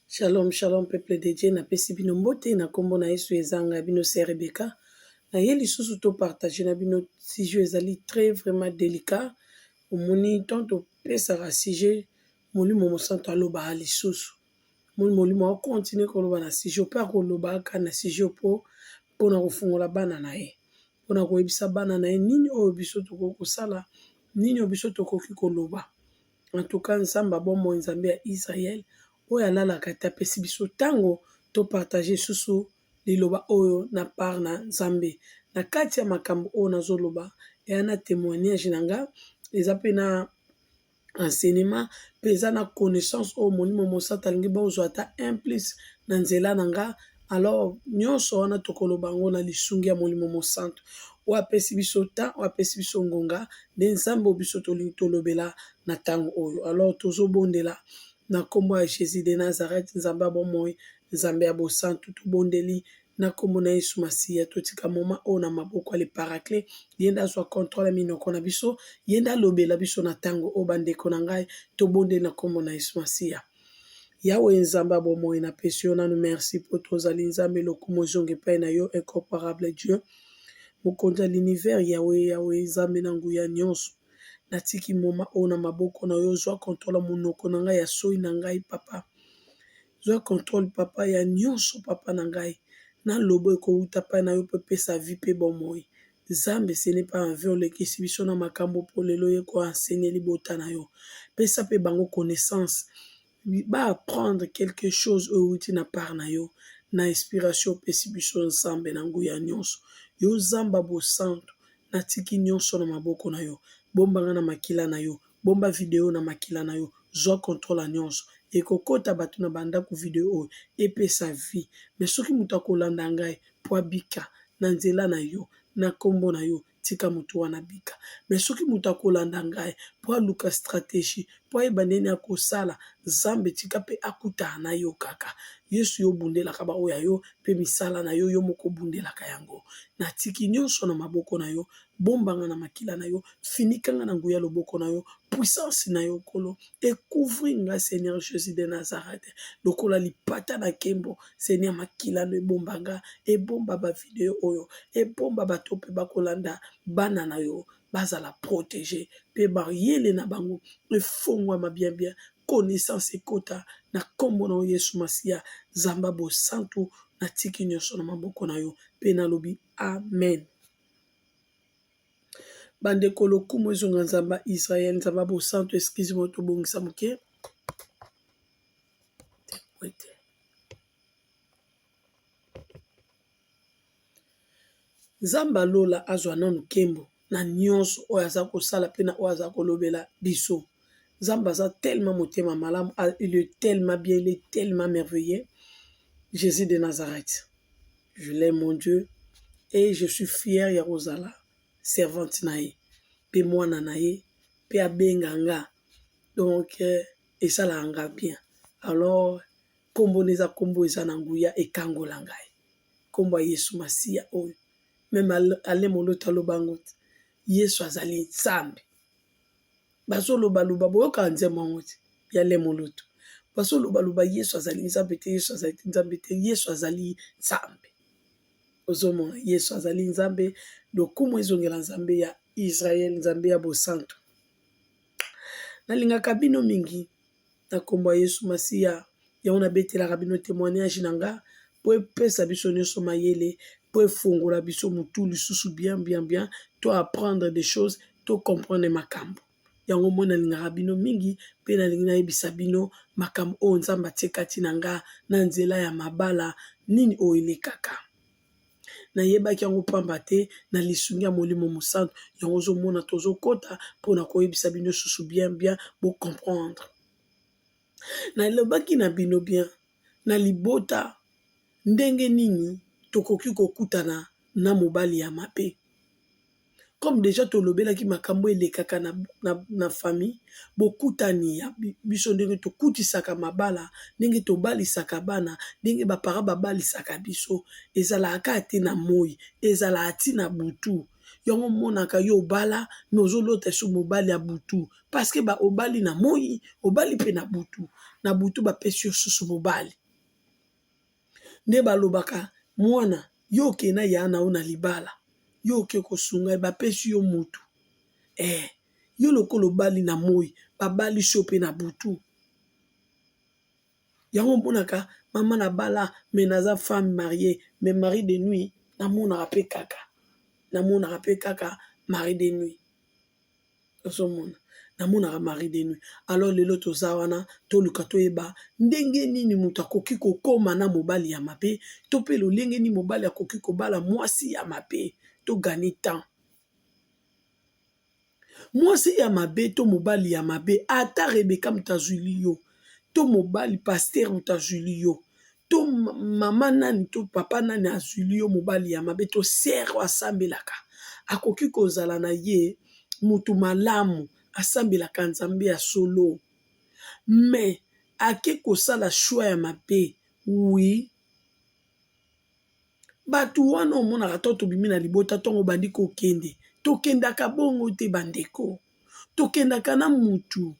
Shalom shalom peuple de Dieu napesi bino mbote na kombo na Yesu eza ngai bino sœur Rebecca naye lisusu to partager na bino sujet ezali très vraiment delicat omoni tant topesaka sujet molimo mosantu alobaka lisusu omoni molimo ako continuer koloba na sujet mpe akoloba kaka na sujet mpo mpona kofungola bana na ye mpona koyebisa bana na ye nini oyo biso tokoki kosala nini oyo biso tokoki koloba. En tout cas Nzambe ya bomoi Nzambe ya Israël oyo alalaka te apesi biso tango to partager lisusu liloba oyo na part na Nzambe. Na kati ya makambo oyo nazoloba eya na temoignage na nga eza pe na enseignement pe eza na connaissance oyo Molimo Mosantu alingi bozwa ata un plus na nzela na nga alors nyonso wana tokoloba yango na lisungi ya Molimo Mosantu oyo apesi biso temps oyo apesi biso ngonga nde Nzambe oyo biso tolingi tolobela na ntango oyo. Alors tozobondela na nkombo ya Jesus de Nazareth, Nzambe ya bomoi, Nzambe ya bosantu, tobondeli na nkombo na Yesu Masiya, totika moma oyo na maboko ya le Paraclet, ye nde azwa controle ya minoko na biso, ye nde alobela biso na ntango oyo. Bandeko na ngai, tobondeli na nkombo na Yesu Masiya. Yawe Nzambe ya bomoi, napesi yo nanu merci po to ozali Nzambe, lokumu ezonga epai na yo, incomparable Dieu, mokonzi ya l'univers, Yawe, Yawe Nzambe na nguya nionso. Natiki moment oyo na maboko na yo, zwa controle ya monoko na ngai, ya soyi na ngai papa, zwa controle papa ya nionso papa na ngai, naloba ekowuta epai na yo po epesa vie pe bomoi. Zambe ce n'est pas en vain olekisi biso na makambo po lelo oye ko enseigner libota na yo. Pesa pe bango connaissance ba apprendre quelque chose oyo ewuti na part na yo na inspiration opesi biso Nzambe na nguya nionso. Yo Nzambe ya bosantu natiki nionso na maboko na yo. Bomba nga na makila na yo. Bomba video na makila na yo. Zwa controle ya nionso. Ekokota batu na ba ndaku video oyo epesa vie mais soki mutu akolanda ngai po abika na nzela na yo na kombo na yo tika mutu wana abika mais soki mutu akolanda ngai po aluka strategie po ayeba ndenge akosala nzambe tika pe akutana na yo kaka yesu yo obundelaka ba oyo ya yo pe misala na yo yo moko obundelaka yango natiki nionso na maboko na yo bomba nga na makila na yo finika nga na nguya loboko na yo puissance na yo nkolo e couvrir nga seigneur Jesus de Nazareth lokola lipata na nkembo Seigneur makila no ebomba nga ebomba ba video oyo ebomba bato mpe bakolanda bana na yo bazala protege mpe mayele na bango efongwama bien bien connaissance ekota na nkombo na yo Yesu Masiya Nzambe ya bosantu natiki nyonso na maboko na yo mpe nalobi amen. Bandeko lokumu ezonga Nzambe ya Israël Nzambe ya bosantu excuse moi tobongisa moke. Nzambe ya lola azwa nanu nkembo na nionso oyo aza kosala pe na oyo aza kolobela biso. Nzambe aza tellement motema malamu, il est tellement bien, il est tellement merveilleux, Jesus de Nazareth. Je l'aime mon Dieu et je suis fier ya kozala servante na ye pe mwana na ye pe abenga nga donc esalaka nga bien alors kombo na eza kombo eza na nguya ekangola ngai kombo ya yesu masiya oyo meme alain moloto aloba yango te yesu azali nzambe bazoloba loba boyokaka nzembo yango te ya alain moloto bazoloba loba yesu azali nzambe te yesu azali nzambe te yesu azali nzambe ozomona yesu azali nzambe lokumu ezongela nzambe ya israel nzambe ya bosantu Nalingaka bino mingi na kombo ya Yesu Masiya. Yango nabetelaka bino temoignage na nga po epesa biso nionso mayele, po efongola biso mutu lisusu bien bien bien, to apprendre des choses, to comprendre makambo. Yango omoni nalingaka bino mingi pe nalingi nayebisa bino makambo oyo Nzambe atie kati na nga na nzela ya mabala nini oyo elekaka. Nayebaki yango pamba te na lisungi ya molimo mosantu yango ozomona tozokota pona koyebisa bino susu bien bien bo comprendre. Nalobaki na bino bien na libota ndenge nini tokoki kokutana na mobali ya mabe. Comme dejà tolobelaki makambo elekaka na, na, na famille, bokutani ya biso ndenge tokutisaka mabala, ndenge tobalisaka bana, ndenge ba parents babalisaka biso, ezalaka kaka te na moyi, ezalaka ti na butu. Yango omonaka yo obala mais ozolota lisusu mobali ya butu parce que ba obali na moyi, obali pe na butu. Na butu bapesi yo susu mobali. Nde balobaka mwana yo oke na ya na yo na libala, yo oke kosunga ye, bapesi yo mutu. Eh, yo lokola obali na moi, babalisi yo pe na butu. Yango omonaka mama na bala mais naza femme mariee mais mari de nuit namonaka pe kaka, namonaka pe kaka mari de nuit. Ozomona, namonaka mari de nuit. Alors lelo toza wana toluka toyeba ndenge nini moto akoki kokoma na mobali ya mabe to pe lolenge nini mobali akoki kobala mwasi ya mabe to gagner temps. Mwasi ya mabe to mobali ya mabe, ata Rebecca moto azwili yo to mobali pasteur moto azwili yo to mama nani to papa nani azwili yo mobali ya mabe to sœur oyo asambelaka, akoki kozala na ye mutu malamu, asambelaka Nzambe ya solo mais ake kosala choix ya mabe, oui. Batu wana omonaka to tobimi na libota ntongo obandi kokende, tokendaka bongo te bandeko, tokendaka na mutu,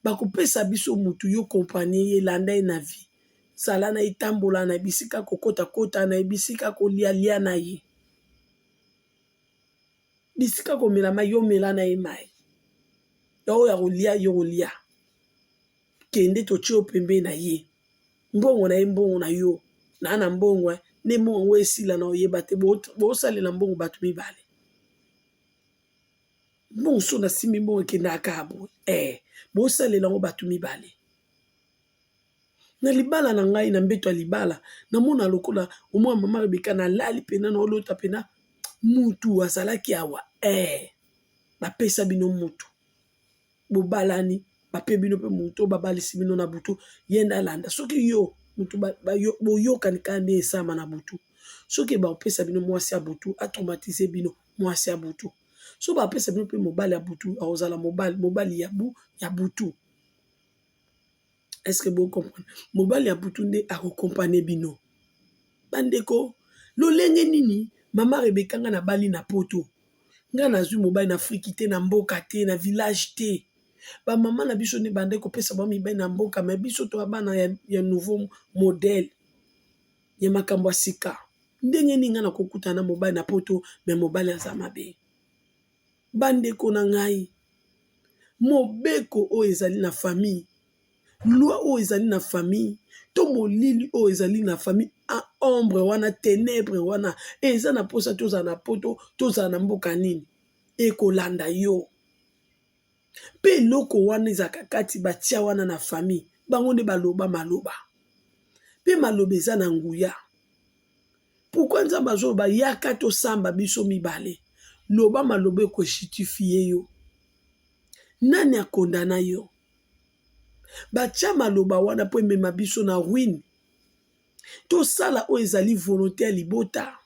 bakopesa biso mutu yo kompanie ye, landa ye na vie, zala na ye, tambola na ye, bisika kokota kota na ye, bisika kolia lia na ye, bisika komela mayi yo mela na ye mayi, ya oyo ya kolia yo kolia. Kende totie yo pembeni na ye. Mbongo na ye mbongo na yo. Na na mbongo eh, nde mbongo yango esila na oyeba te. Bosalela mbongo bato mibale. Mbongo so nasimbi mbongo ekendaka kaka boye. Eh, bosalela yango bato mibale. Na libala na ngai, na mbeto ya libala, namona lokola omwa mama Rebecca nalali pena na olota pena mutu azalaki awa. Eh, bapesa bino mutu. Bobalani bape bino pe mutu oyo babalisi bino na butu ye nde alanda soki yo mutu boyokani kaka nde esalama na butu soki bakopesa bino mwasi ya butu a traumatise bino mwasi ya butu soki bapesa bino pe mobali ya butu akozala mobali mobali ya bu ya butu est ce que bo comprendre mobali ya butu nde akokompane bino bandeko lolenge nini mama Rebecca nga nabali na poto Nga nazui mobali na Afrique te, na mboka te, na village te. Ba mama na biso nde bandaki kopesa bango mibali na mboka, mais biso toza bana ya nouveau modèle, ya makambo ya sika. Ndenge nini nga nakokutana na mobali na poto, mais mobali aza mabe? Bandeko na ngai, mobeko oyo ezali na famille, Loi oyo ezali na famille to molili oyo ezali na famille ombre wana tenebre wana eza na mposa tozala na poto tozala na mboka nini ekolanda yo mpe eloko wana ezalaka kati batia wana na famille bango nde baloba maloba mpe maloba eza na nguya pourkui nzambe azoloba yaka tosamba biso mibale loba maloba ekojustifie yo nani akondana yo Batia maloba wana mpo emema biso na ruine. Tosala oyo ezali volonte ya libota.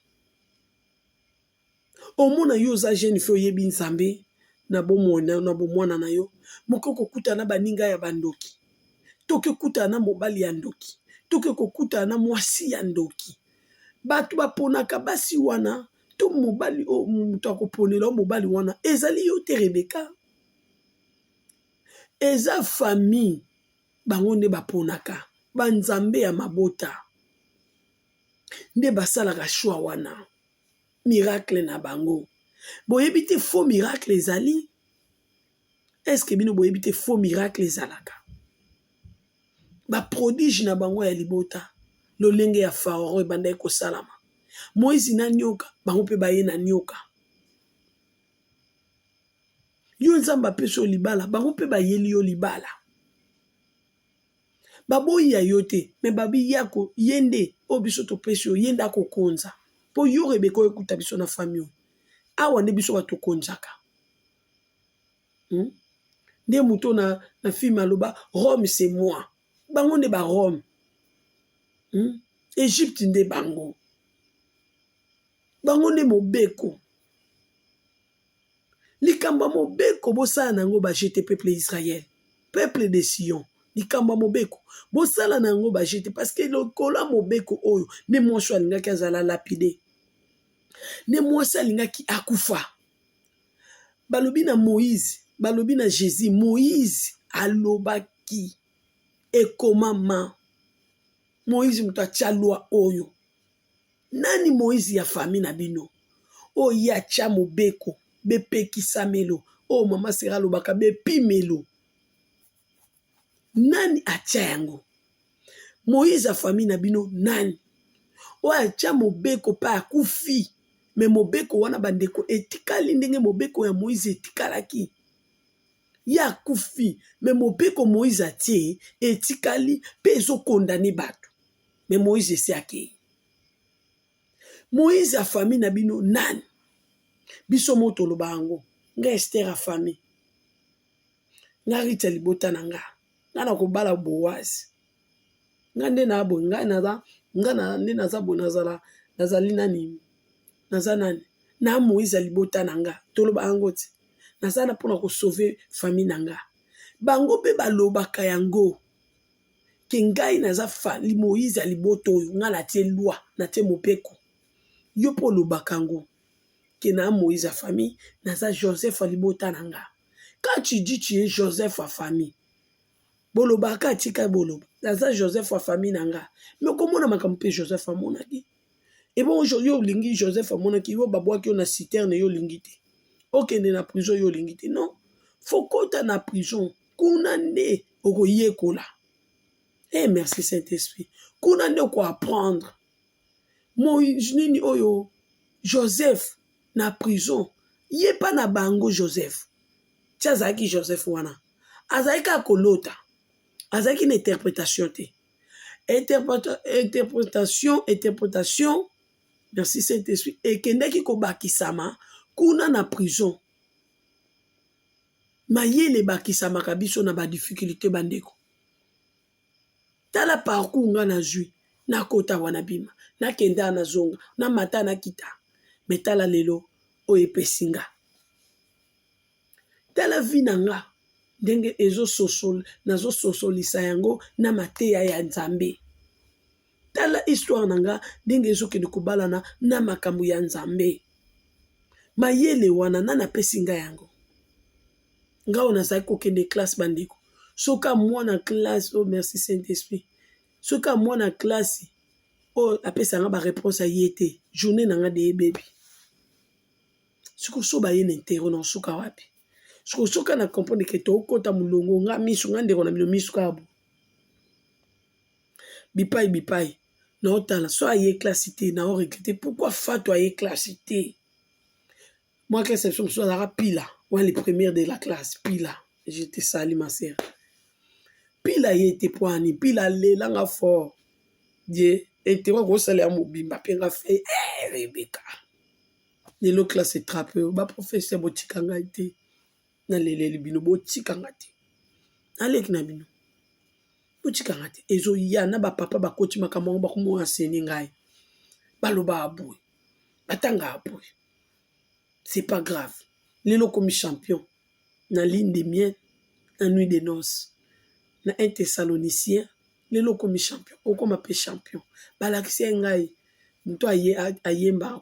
Omona yo oza jeune fille oyebi Nzambe na bomoi na yo na bomwana na yo, moke okokutana na baninga ya bandoki, toke okutana na mobali ya ndoki, toke kokutana na mwasi ya ndoki. Bato baponaka basi wana to mobali oyo moto akoponela yo mobali wana ezali yo te Rebecca. Eza famille bango nde baponaka ba nzambe ya mabota nde basalaka choix wana miracle na bango boyebi te faux miracle ezali est ce que bino boyebi te faux miracle ezalaka ba prodige na bango ya libota lolenge ya pharaon ebandaki kosalama Moïse na nioka bango pe baye na nioka. Yo nzambe apesi yo libala bango pe bayeli yo libala baboyi ya yo te me babi yako ye nde oyo biso topesi yo ye nde akokonza po yo Rebecca oyo ekuta biso na famille oyo awa nde biso bato tokonzaka hmm? nde moto na, na film aloba Rome c'est moi bango nde ba Rome hmm? Egypte nde bango bango nde mobeko Likambo ya mobeko bosala na yango ba jeu te peuple Israël peuple de Sion likambo ya mobeko bosala na yango ba jeu te parce que lokolo ya mobeko oyo nde mwasi oyo alingaki azala lapide nde mwasi alingaki akufa balobi na Moïse balobi na Jésus Moïse alobaki. Ekomama. Moïse moto atya loi oyo. Nani Moïse ya famille na bino? Oyo ye atya mobeko, bepekisamelo, oyo mama Sera alobaka bepimelo. Nani atya yango? Moïse ya famille na bino nani? Oyo atya mobeko mpe akufi, me mobeko wana bandeko etikali ndenge mobeko ya Moïse etikalaki. Ye akufi, me mobeko Moïse atie etikali mpe ezokondane bato. Me Moïse esi akei. Moïse ya famille na bino nani? Biso mo toloba yango. Nga Esther ya famille. Nga Rita libota na nga. Nga nakobala Boaz. Nga nde na boye, nga naza nga na nde naza boye nazala nazali nani? Naza nani? Na Moïse ya libota na nga. Toloba yango ti. Naza na mpona kosauve famille na nga. Bango mpe balobaka yango. Ke ngai naza Moïse ya libota oyo, nga natie loi, natie mobeko. Yo mpe olobaka yango. Ke na Moïse ya famille, naza Joseph ya libota na nga. Quand tu dis tu es Joseph ya famille, bolobaka tika boloba. Naza Joseph ya famille na nga. Mais okomona makambo mpe Joseph amonaki. Ebongo yo olingi Joseph amonaki, yo babwaki yo na citerne yo olingi te. Okende na prison yo olingi te. Non. Faut kota na prison. Kuna nde okoyekola. Eh merci Saint-Esprit. Kuna nde oko apprendre. Moïse nini oyo Joseph na prison. Ye pa na bango Joseph. Ti azalaki Joseph wana. Azalaki kaka kolota. Azalaki na interpretation te. Interpretation, interpretation, merci Saint-Esprit, ekendaki kobakisama kuna na prison. Mayele ebakisamaka biso na ba difficulté bandeko. Tala parcours nga nazwi, nakota wana bima, nakenda nazonga, namata nakita. Me tala lelo oyo epesi nga. Tala vie na nga ndenge ezososola, nazososolisa yango na mateya ya Nzambe. Tala histoire na nga ndenge ezokende kobalana na makambo ya Nzambe. Mayele wana nani apesi nga yango? Nga oyo nazalaki kokende classe bandeko. Soki mwana classe, oh merci Saint-Esprit. Soki mwana classe oyo apesa nga ba réponse ya ye te, journée na nga de ebebi. Sikoyo so baye na interro na osuka wapi? Sikoyo soki na comprendre ke tokota molongo nga misu nga ndeko na bino misu kaka bo. Bipai bipai naotala so aye classe te nao regrette pourquoi Fatou aye classe te. Moi classe na biso mosusu azalaka pila wana le premier de la classe pila je te salue ma sœur. Pila ye te po ani pila alelanga fort die interro akosala ya mobimba mpe nga fe eh, Rebecca. Lelo classe etrape yo ba professeur botika ngai te naleleli bino botika ngai te naleki na bino botika ngai te ezoya na bapapa bakoti makambo yango bakomo enseigner ngai balobaka boye batangaka boye c'est pas grave lelo okomi champion na lune de miel na nuit de noces na 1 Thessalonicien lelo okomi champion okoma mpe champion balakisi ye ngai moto ayemba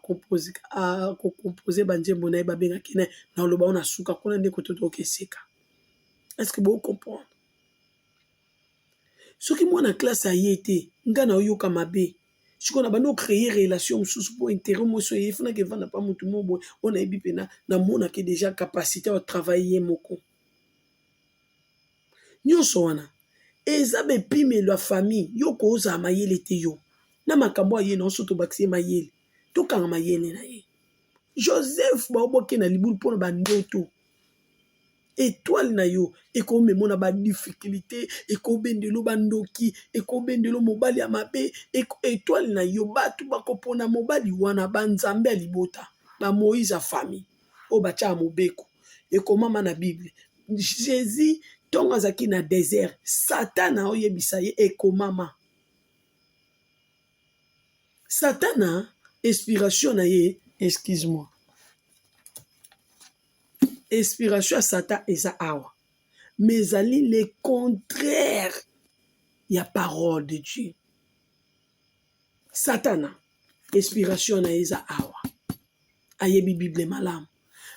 akocompose banzembo na ye babengaki na na oloba ngo na suka kuna nde koto tokeseka est ce que bocomprendre soki mwana classe aye te nga na oyoka mabe sikoyo na bandi ocréer relation mosusu mpo intérêt moso eye funaki evanda pa motu mo boye oyo nayebi mpena namonaki déjà capacité ya travaille ye moko nyonso wana eza bepimelo ya famille yo kozala mayele te yo na makambo aye na oso tobakisi ye mayele tokanga mayele na ye Joseph baoboke na libulu mpona bandoto étoile na yo ekomema na badifficulté ekobendelo bandoki ekobendelo mobali ya mabe étoile na yo bato bakopona mobali wana banzambe ya libota bamoïse ya famille oyo batiaka mobeko ekomama na bible Jésus ntongo azalaki na désert Satana oyebisa ye ekomama Satana inspiration na ye excuse moi inspiration ya Satan eza awa mais ezali le contraire ya parole de Dieu Satana inspiration na ye eza awa ayebi bible malamu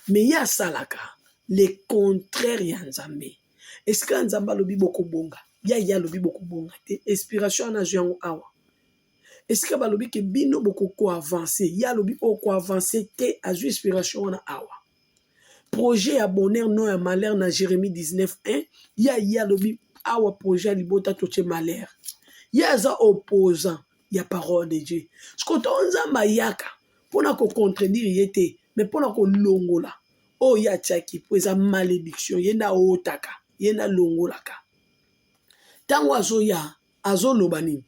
mais ye asalaka le contraire ya Nzambe esika Nzambe alobi bokobonga. Ya ye alobi bokobonga te. Inspiration wana azwi yango awa. Esika balobi ke bino boko avancer, ye alobi oko avancer te, azwi inspiration wana awa. Projet ya bonheur non ya malheur na Jeremie 19 1, ye aye alobi awa projet ya libota totie malheur. Ye aza opposant ya parole de Dieu. Sikoyo ntango Nzambe ayaka mpona ko contredire ye te, mais mpona kolongola oyo ye atiaki mpo eza malédiction, ye nde aotaka, ye nde alongolaka. Ntango azoya azoloba nini?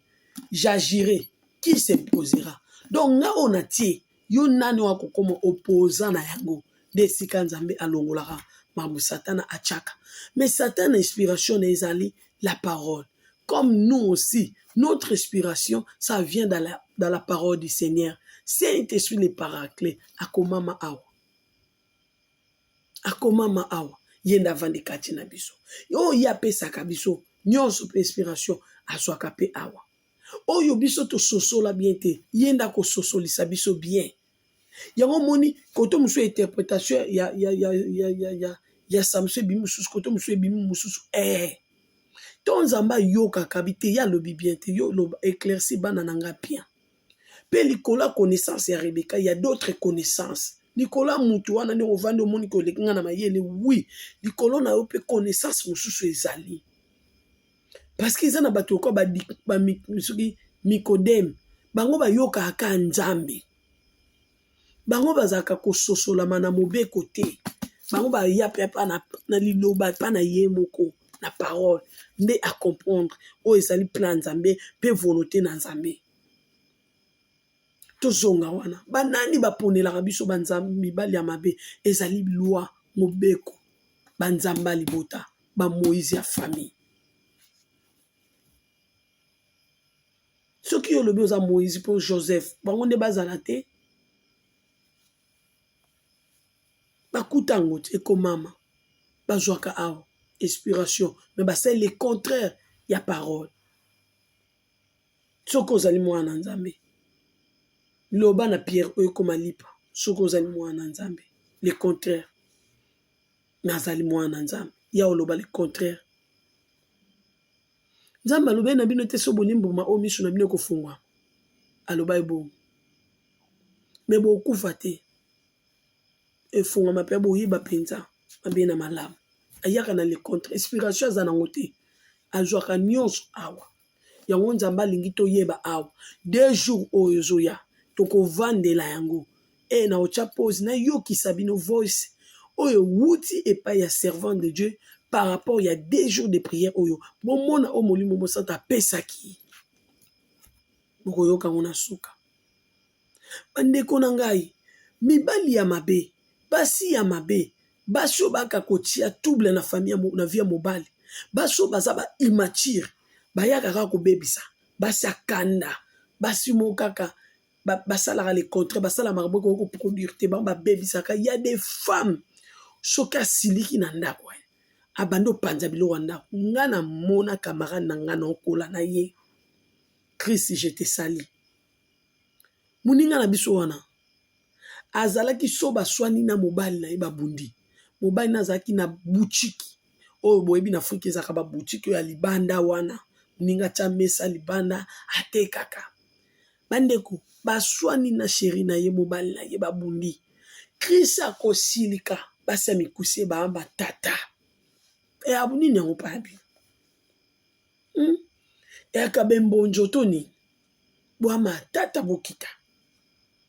J'agirai, qui s'imposera? Donc nga oyo natie yo nani oyo akokoma opposant na yango? Nde esika Nzambe alongolaka makambo Satana atiaka. Mais Satana inspiration na ezali la parole. Comme nous aussi, notre inspiration, ça vient dans la parole du Seigneur. Saint-Esprit le paraclet, akomama awa. Akomama awa. Ye nde avandi kati na biso. Oyo ye apesaka biso nyonso mpe inspiration azwaka mpe awa. Oyo biso tososola bien te, ye nde akososolisa biso bien. Yango omoni koto mosusu interpretation ya, ya, ya, ya, ya, ya, ya Samson ebimi mosusu, koto mosusu ebimi mosusu. Eh. To Nzambe ayokaka bi te, ye alobi bien te, yo loba éclairci bana na nga bien. Pe likolo ya connaissance ya Rebecca, il y a d'autres connaissances. Likolo ya mutu wana ndenge ovandi omoni ke oleki nga na mayele, oui, likolo na yo pe connaissance mosusu ezali. Parce que eza na bato lokola ba, ba, soki Nicodème, bango bayokaka kaka Nzambe. Bango bazalaka kososolama na mobeko te. Bango baya pe pa na, na liloba pa na ye moko na parole nde a comprendre oyo ezali plan ya Nzambe pe volonte na Nzambe. Tozonga wana, banani baponelaka biso banzambe mibali ya mabe? Ezali loi, mobeko, banzambe ya libota, ba Moïse ya famille. Soki yo olobi oza Moïse mpo Joseph, bango nde bazala te? Bakuta yango te, ekomama. Bazwaka awa inspiration, mais basali le contraire ya parole. Soki ozali mwana na Nzambe, loba na pierre oyo ekoma lipa. Soki ozali mwana na Nzambe, le contraire. Nazali mwana na Nzambe. Ya oloba le contraire. Nzambe alobaki na bino te so bolie mbuma oyo miso na bino ekofungwama. Alobaki bongo. Me bokufa te. Efungwama mpe boyeba mpenza mabe na malamu. Ayaka na le contre. Inspiration aza nango te. Azwaka nyonso awa. Yango Nzambe alingi toyeba awa. 2 jours oyo ezoya tokovandela yango. E na otya pause nayokisa bino voice oyo ewuti epai ya servant de Dieu par rapport ya 2 jours de prière oyo bomona oyo Molimo Mosantu apesaki. Bokoyoka yango na suka. Bandeko na ngai, mibali ya mabe, basi ya mabe, basi oyo baka kotia trouble na famille, na vie ya mobali, basi oyo baza ba immature, bayaka kaka kobebisa, basi ya kanda, basi moko kaka basalaka le contraire, basala makambo ekoki koproduire te, bango babebisaka. Ya des femmes soki asiliki na ndako, abandi opanza biloko ya ndako. Nga namona camarade na nga na okola na ye, Chris, je te salue. Moninga na biso wana azalaki so baswani na mobali na ye babundi. Mobali na azalaki na boutique oyo boyebi na Afrika ezalaka ba boutique oyo ya libanda wana. Moninga atia mesa libanda atekaka. Bandeko baswani na chéri na ye mobali na ye babundi. Chris akosilika basi ya mikuse ba batata. E nini yango pa ya bino? Eyaka bembonjo to nini? Bwa matata bokita.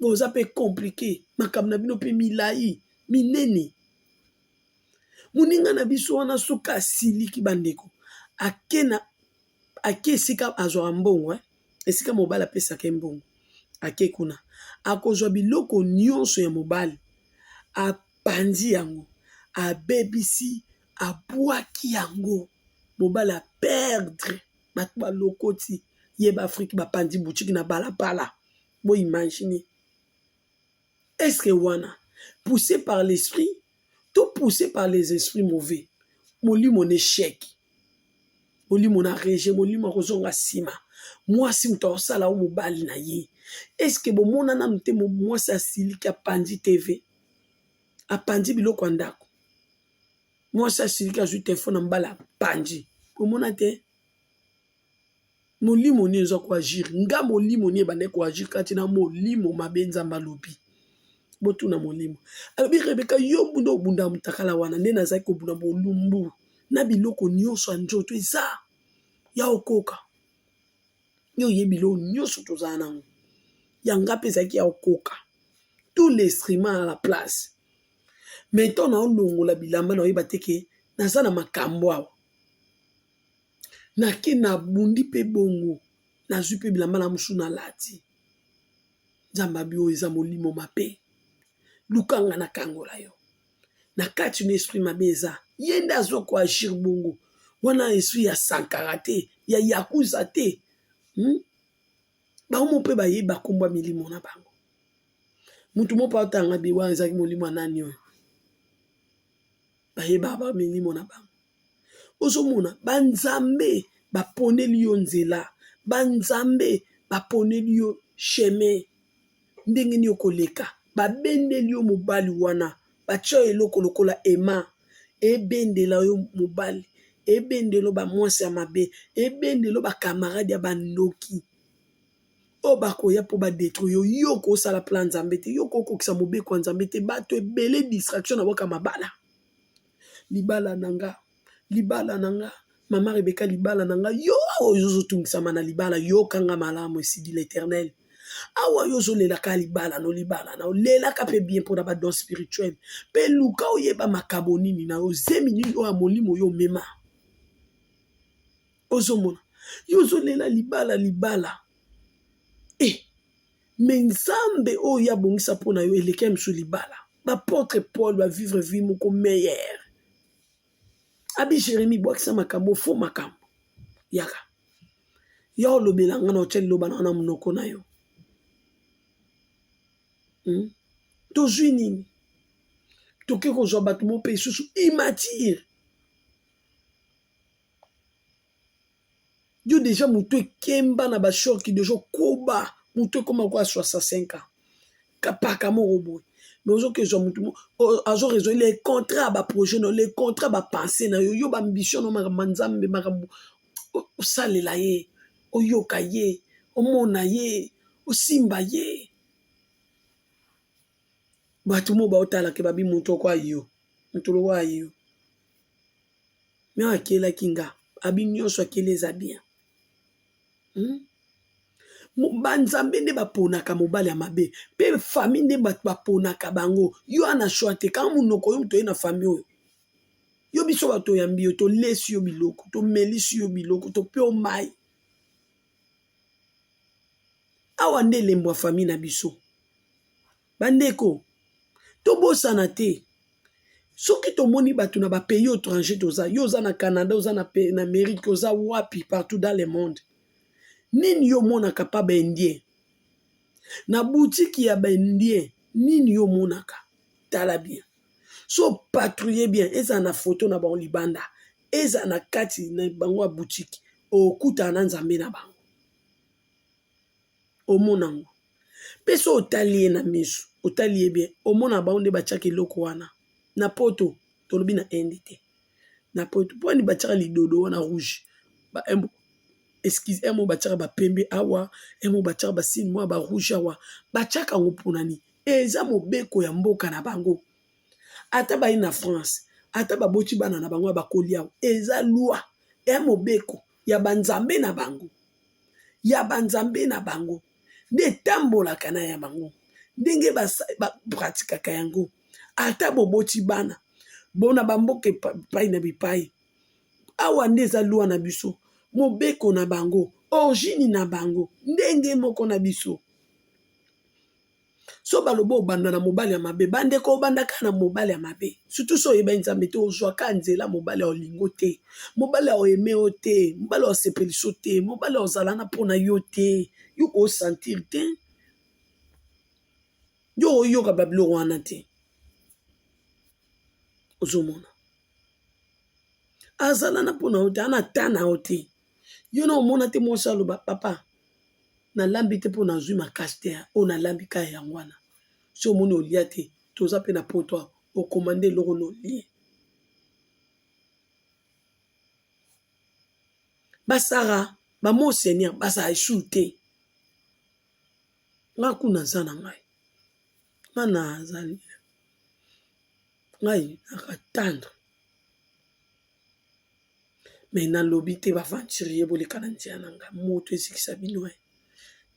Boza pe compliqué, makambo na bino pe milayi, minene. Moninga na biso wana soki asiliki bandeko, ake na ake esika azwaka mbongo, eh? Esika mobali apesaka ye mbongo, ake kuna akozwa biloko nyonso ya mobali, apanzi yango, abebisi, abwaki yango, mobali a perdre. Bato balokoti ye ba Afrique bapanzi boutique na balabala. Bo imaginer. Est-ce que wana poussé par l'esprit to poussé par les esprits mauvais? Molimo na échec. Molimo na rejet, molimo akozonga nsima. Mwasi moto akosala o mobali na ye. Est-ce que bomona nanu te mwasi asiliki apanzi TV? Apanzi biloko ya ndako. Mwasi asiliki azwi telefone na mobali apanzi. Bomona te? Molimo nini eza koagir? Nga molimo nini ebandaki koagir kati na molimo mabe? Nzambe alobi, botuna molimo. Alobi, Rebeka, yo bunda obunda mutakala wana nde nazalaki kobunda bolumbu na biloko nyonso ya nzoto eza ya okoka. Yo oyebi biloko nyonso tozala nango, ya nga mpe ezalaki ya okoka, tout l'instrument à la place. Mais ntango naolongola bilamba, naoyeba te ke naza na makambo awa. Nake nabundi mpe bongo nazwi mpe bilamba na mosusu nalati. Nzambe abi, oyo eza molimo mabe, lukanga nakangola yo na kati no. Esprit mabe eza ye nde azokoagir bongo wana, esprit ya Sankara te, ya yakuza te, Bango mpe bayeba nkombo ya milimo na bango. Mutu moko aotanga bi wana ezalaki molimo ya nani oyo bayeba ba milimo na bango. Ozomona banzambe baponeli yo nzela, banzambe baponeli yo chemin ndenge nini okoleka. Babendeli yo mobali wana, batia yo eloko lokola ema ebendela yo mobali, ebendelo bamwasi ya mabe, ebendelo bakamarade ya bandoki oyo bakoya mpo badétruire yo. Yo kosala plan Nzambe te, yo kokokisa mobeko ya Nzambe te. Bato ebele distraction na boka mabala. Libala na nga, libala na nga, mama Rebeka, libala na nga. Yo awa oyo ozotungisama na libala, yokanga malamu, esidi l'Éternel. Awa yo ozolelaka libala no, libala na olelaka mpe bien mpona badon spirituel mpe luka oyeba makabo nini na yo, zemi nini oyo ya molimo oyo omema. Ozomona yo ozolela libala, libala e, me Nzambe oyo abongisa mpo na yo eleki ya miso libala. Baapôtre Paul bavivre vie moko meilleure. Abi Jérémie, bwakisa makambo fo makambo yaka ya olobela nga na otya liloba na na monoko na yo. Tozwi nini? Toke kozwa bato mo mpe lisusu immature. Yo déjà moto ekemba na bashorki, déjà okoba moto ekoma kwa 65 ans, kapaka moko boye, mais ozokezwa motu azo raisonner le contrat ya baprojet na yo, le contrat bapense na yo, yo baambition na makambo ya Nzambe, makambo osalela ye, oyoka ye, omona ye, osimba ye. Bato mo baotalaka babi moto oko ayo, moto loko ayo me akelaki nga, abi nyonso akeli eza bien. Banzambe nde baponaka mobali ya mabe mpe famille nde bato baponaka bango. Yo ana choix te, kanga monoko. Yo moto oye na famille oyo, yo biso bato oyambi yo, tolesi yo biloko, tomelisi yo biloko, tope yo mai. Awa nde elembo ya famille na biso. Bandeko, tobosana te, soki tomoni bato na bapays étranger, toza yo oza na Canada, oza na Amérique, oza wapi, partout dans le monde, nini yo omonaka pa baindien na butiki ya baindien? Nini yo omonaka? Tala bien, so patrouille bien, ezala na foto na bango libanda, ezala na kati na bango ya butiki, okutana na Nzambe na bango, omona yango. Mpe so otali ye na miso, otali ye bien, omona bango nde batiaka eloko wana. Na poto, tolobi na Inde te, na poto mpo ani batiaka lidodo wana rouge ba, excuse mo, batiaka bapembe awa, emo batiaka basigne mwa barouge awa. Batiaka yango mpona nini? Eza mobeko ya mboka na bango. Ata bayi na France, ata baboti bana na bango ya bakoli awa, eza loi ya mobeko ya banzambe na bango, ya banzambe na bango nde etambolaka na ya bango ndenge bapratikaka yango. Ata boboti bana bona bamboka epai na bipai, awa nde eza loi na biso, mobeko na bango, origine na bango ndenge moko na biso. So baloba obanda na mobali ya mabe, bandeko, obanda kaka na mobali ya mabe, surtout so oyebani Nzambe te. Ozwa kaka nzela mobali ya olingo te, mobali ya oeme yo te, mobali ya osepeliso te, mobali ya ozala na mpona yo te. Yo kosentir te, yo oyoka babiloko wana te. Ozomona azala na mpona yo te, ana ta na yo te. Yo na omona te mwasi aloba: "Papa, nalambi te mpo nazwi makasi te, oyo nalambi kaka yango wana." So omoni olia te, toza mpe na poto awa, okomande eloko na olie. Basara. Ba mon seigneur bazala lisusu te. Nga kuna naza na ngai. Nga nazali ngai naka tendre. Mais nalobi te ba aventurier boleka na nzela na nga moto ezikisa bino eh.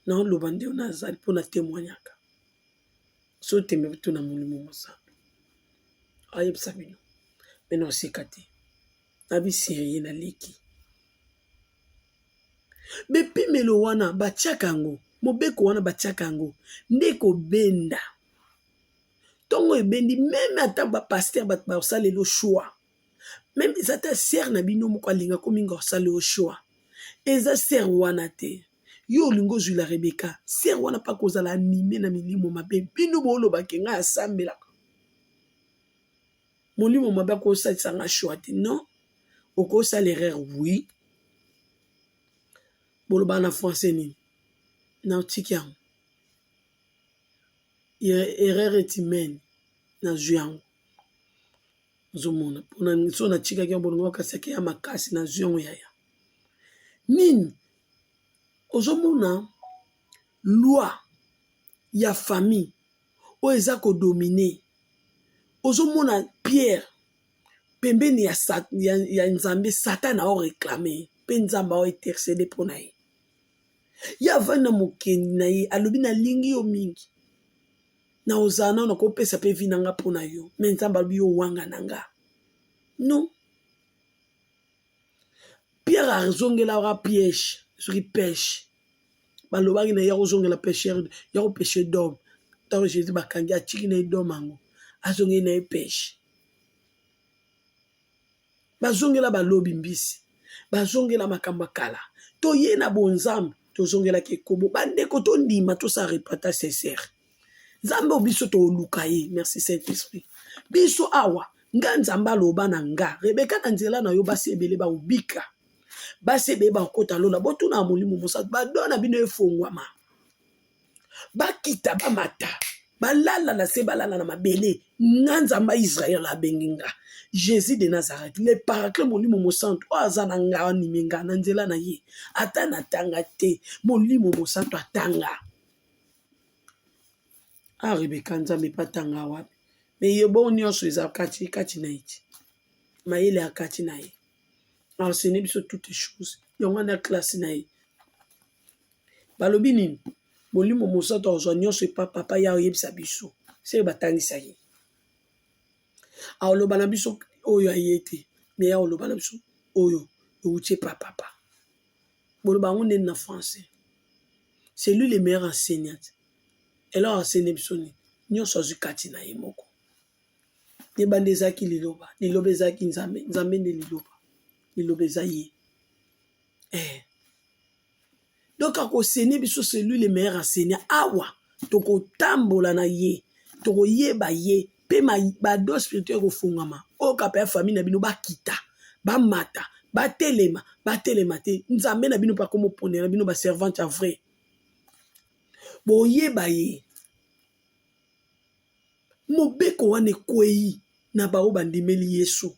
Naoloba nde nazali mpo na temoignaka. So tembe tuna molimo mosantu ayebisa bino. Mais naoseka te. Nabi serieux naleki. Bepimelo wana batiaka yango, mobeko wana batiaka yango nde kobenda. Ntongo ebendi meme ata ba pasteur bato basalelo choix. Meme eza ata sœur na bino moko alinga ko mingi osala yo choix. Eza sœur wana te. Yo olingi ozwila Rebecca. Sœur wana pa kozala anime na milimo mabe. Bino booloba ke ngai asambelaka. Molimo mabe akosalisa nga choix te. Non. Okosala erreur oui. Boloba na français nini? Na otiki yango. Erreur est humaine. Nazwi yango. Ozomona pona so natikaki yango bolingo bakasaki ya makasi nazwi yango yaya. Nini? Ozomona loi ya famille oyo eza ko dominer. Ozomona Pierre pembeni ya, ya, ya Nzambe, Satan ao reclamer ye pe Nzambe ao interceder mpo na ye. Ye avandi na mokendi na ye alobi nalingi yo mingi na ozala nao nakopesa pe vie na nga mpo na yo me Nzambe alobi yo wanga na nga non. Pierre azongelaka piège soki pêche balobaki na ye akozongela pêcheur ya kopêche d'homme ntango Jésus bakangi atiki na ye d'homme yango azongeli na ye pêche bazongela balobi mbisi bazongela makambo ya kala toye na bonzambe tozongelaki ekobo bandeko tondima tosala repentance sincère nzambe oyo biso toluka ye merci saint esprit biso awa nga nzambe aloba na nga rebeka na nzela na yo basi ebele baobika basi ebele bakota lola botuna molimo mosantu bado na bino efongwama bakita bamata balala na se balala na mabele nga nzambe ya israel abengi nga jésus de nazareth le paraclet molimo mosantu oyo aza na nga anime nga na nzela na ye ata natanga te molimo mosantu atanga a ah, rebeka nzambe mpe atanga wapi me ye bongo nyonso eza kati kati na ye ti mayele ya kati na ye enseigne biso toutes choses yango wana classe na ye Balobi nini? Molimo Mosantu akozwa nyonso epa Papa ye akoyebisa biso. Seke batangisaki. Akoloba na biso oyo aye te, me ye akoloba na biso oyo ewuti epa Papa. Boloba yango ndeni na français. C'est lui le meilleur enseignant. Eloko enseigne biso nini? Nyonso azwi kati na ye moko. Ebanda ezalaki liloba, liloba ezalaki Nzambe, Nzambe nde liloba. Liloba eza ye. Eh. Donc akosene biso c'est lui le meilleur enseignant awa tokotambola na ye tokoyeba ye mpe bado spirituel ekofungama oyo kapa ya famille na bino bakita bamata batelema batelema te nzambe na bino mpe akomoponela bino baservante ya vrai boyeba ye Mobeko wana ekwei na baoyo bandimeli Yesu.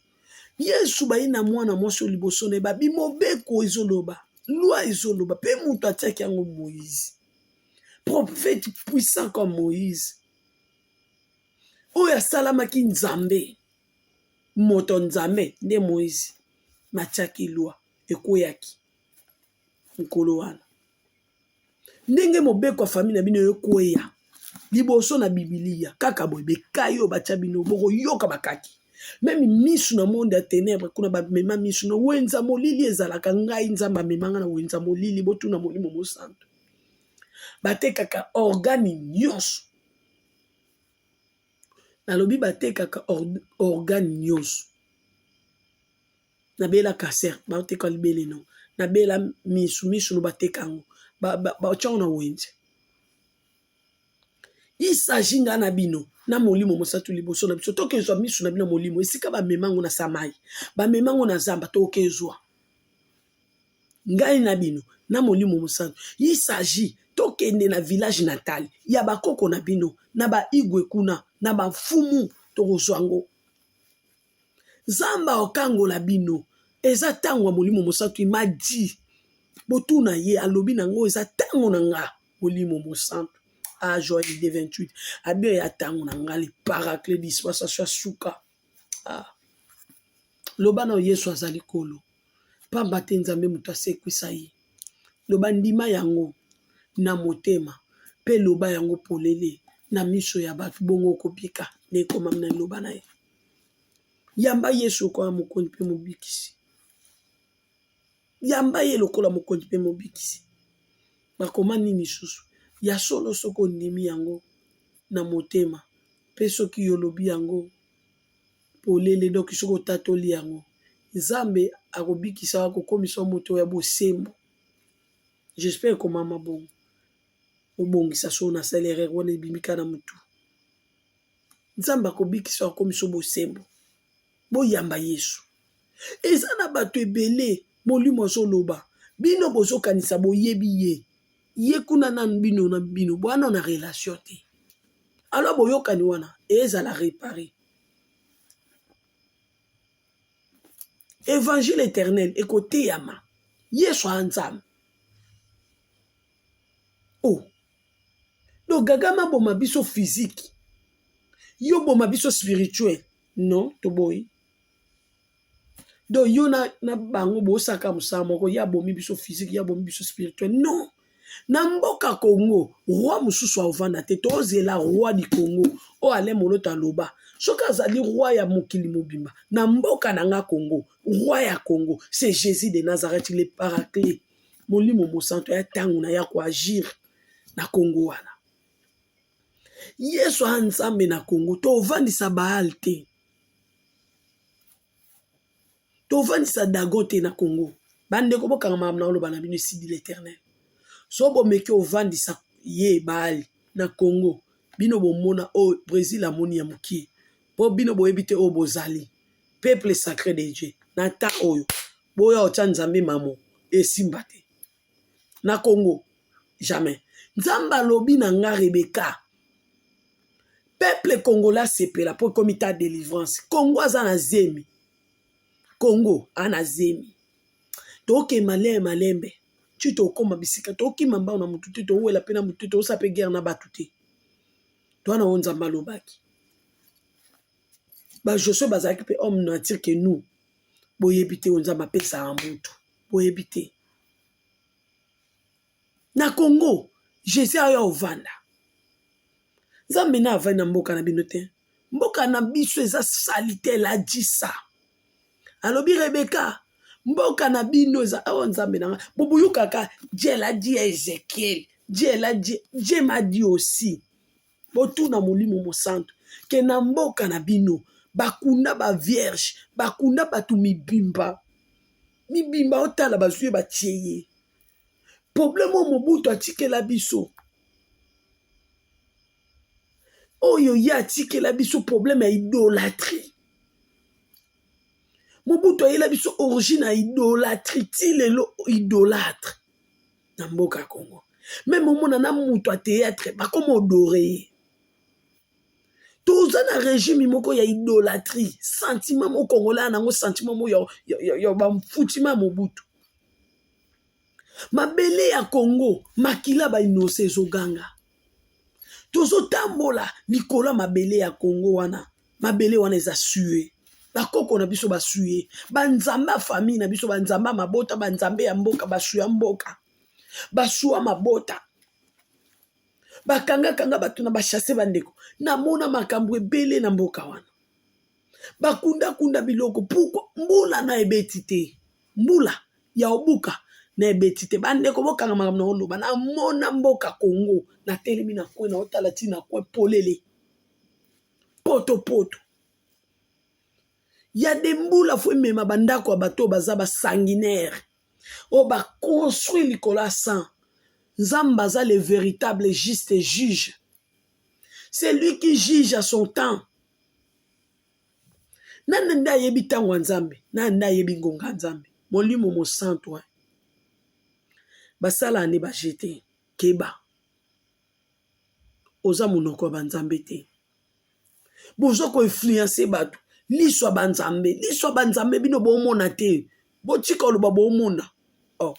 Yesu baye na mwana mwasi oyo liboso na ye babi mobeko ezoloba, loi ezoloba, mpe moto atiaki yango Moïse. Prophète puissant comme Moïse oyo asalamaki Nzambe, moto Nzambe nde Moïse matiaki loi ekweyaki mokolo wana. Ndenge mobeko ya famille na bino ekweya liboso na bibilia kaka boye bekai oyo batya bino bokoyoka bakaki meme misu na monde ya tenebre kuna bamema misu na wenza molili ezalaka ngai nzambe amema ngai na wenza molili botuna molimo mosantu batekaka organe nyonso nalobi batekaka organe nyonso Nabela cancer bateka libele no nabela misu misu no bateka yango batya yango na wenze il s'agit nga na bino na molimo mosantu liboso na biso tokezwa misu na bino molimo esika bamema yango na samai bamema yango na zamba tokezwa ngai na bino na molimo mosantu il s'agit tokende na village natal ya bakoko na bino na baigwe kuna na bafumu tokozwa yango Nzambe akokangola bino. Eza tango ya molimo mosantu il m'a dit. Botuna ye alobi na ngo eza tango na nga molimo mosantu. Ah Joël 2:28 abi ya tango na nga le paraclet dispensation ya suka. Ah. Loba na Yesu azali kolo. Pamba te Nzambe moto asekwisa ye. Loba ndima yango na motema pe loba yango polele na miso ya bato bongo okobika na ekomami na liloba na ye. Yamba Yesu lokola mokonzi mpe mobikisi. Yamba ye lokola mokonzi mpe mobikisi. Bakoma nini lisusu? Ya solo soki ondimi yango na motema mpe soki olobi yango polele, donc soki otatoli yango, Nzambe akobikisa yo, akokomisa yo moto ya bosembo. J'espère ekomama bongo. Obongisa soki nasali erreur wana ebimi kaka na mutu. Nzambe akobikisa yo, akomisa yo bosembo. Boyamba Yesu. Eza na bato ebele molimo azoloba bino bozokanisa boyebi ye ye kuna nanu bino na bino bwana na relation te alors boyokani wana ezala repare évangile éternel ekoteyama yesu a nzambe oh donc gaga maboma biso physique yo boma biso spirituel non toboyi donc yo na, na bango bosaka mosala moko ye abomi biso physique ye abomi biso spirituel non na mboka congo roi mosusu aovanda te tozela roi du congo oyo alain moloto aloba soki azali roi ya mokili mobimba na mboka na nga congo roi ya congo c'est jésus de nazareth le paraclet molimo mosanto ya ntango na ya koagir na congo wana yesu a nzambe na congo tovandisa baal te Tovandisa dagon te na Congo. Bandeko bokanga makambo na oloba na bino esidi l'Eternel. So bomeki ovandisa ye Baali na Congo bino bomona oyo Brésil amoni ya mokie po bino boyebi te oyo bozali peuple sacré de Dieu na temps oyo boya otya Nzambe mamo esimba te na Congo jamais. Nzambe alobi na nga Rebecca peuple congolais asepela mpo ekomi ta delivrance. Congo aza na zemi, Congo aza na zemi. Toke malembe malembe ti tokoma bisika tokima mbango na motu te, towela mpe na motu te, tosala mpe guerre na bato te. Towana oyo Nzambe alobaki. Ba Josue bazalaki mpe homme nature que nous. Boyebi te oyo Nzambe apesaka motu, boyebi te. Na Congo Jesus aya ovanda. Nzambe na avandi na mboka na bino te. Mboka na biso eza salite la disa. Alobi Rebecca, mboka na bino eza awa oh, Nzambe na nga. Bobuyukaka Dieu l'a dit à Ezekiel. Dieu l'a dit, Dieu m'a dit aussi. Botuna Molimo Mosantu ke na mboka na bino bakunda ba vierge, bakunda bato mibimba mibimba, otala bazwi ye batie ye problème oyo Mobutu atikela biso oyo ye atikela biso problème ya idolatrie. Mobutu ayela biso origine ya idolatrie ti lelo idolatre na mboka ya Congo. Meme omona na moto ya théâtre bakoma odore ye. Toza na régime moko ya idolatrie, sentiment moko congolais nango sentiment moko ya, ya, ya, ya bamfutima ya Mobutu. Mabele ya Congo makila ba innocent ezoganga. Tozotambola likolo ya mabele ya Congo wana, mabele wana eza sue. Bakoko na biso basue, banzambe ya famille na biso, banzambe ya mabota, banzambe ya mboka basua mboka, basua mabota, bakangakanga bato na bachasse bandeko. Namona makambo ebele na mboka wana, bakundakunda biloko pourquoi mbula na ebeti te, mbula ya obuka na ebeti te. Bandeko bokanga makambo na oloba. Namona mboka Congo, natelemi na coin na otala ti na coin polele potopoto ya de mbula fo emema bandako ya bato oyo baza ba sanguinaire oyo ba construit likolo ya sang. Nzambe aza le véritable juste juge, c'est lui qui juge à son temps. Nani nde ayebi ntango ya Nzambe? Nani nde ayebi ngonga ya Nzambe? Molimo Mosantu hein? Basalaka nde baje te. Keba, oza monoko ya banzambe te. Boza ko influencer bato liso ya banzambe, liso ya banzambe bino bomona te. Botika oloba bomona. Oh.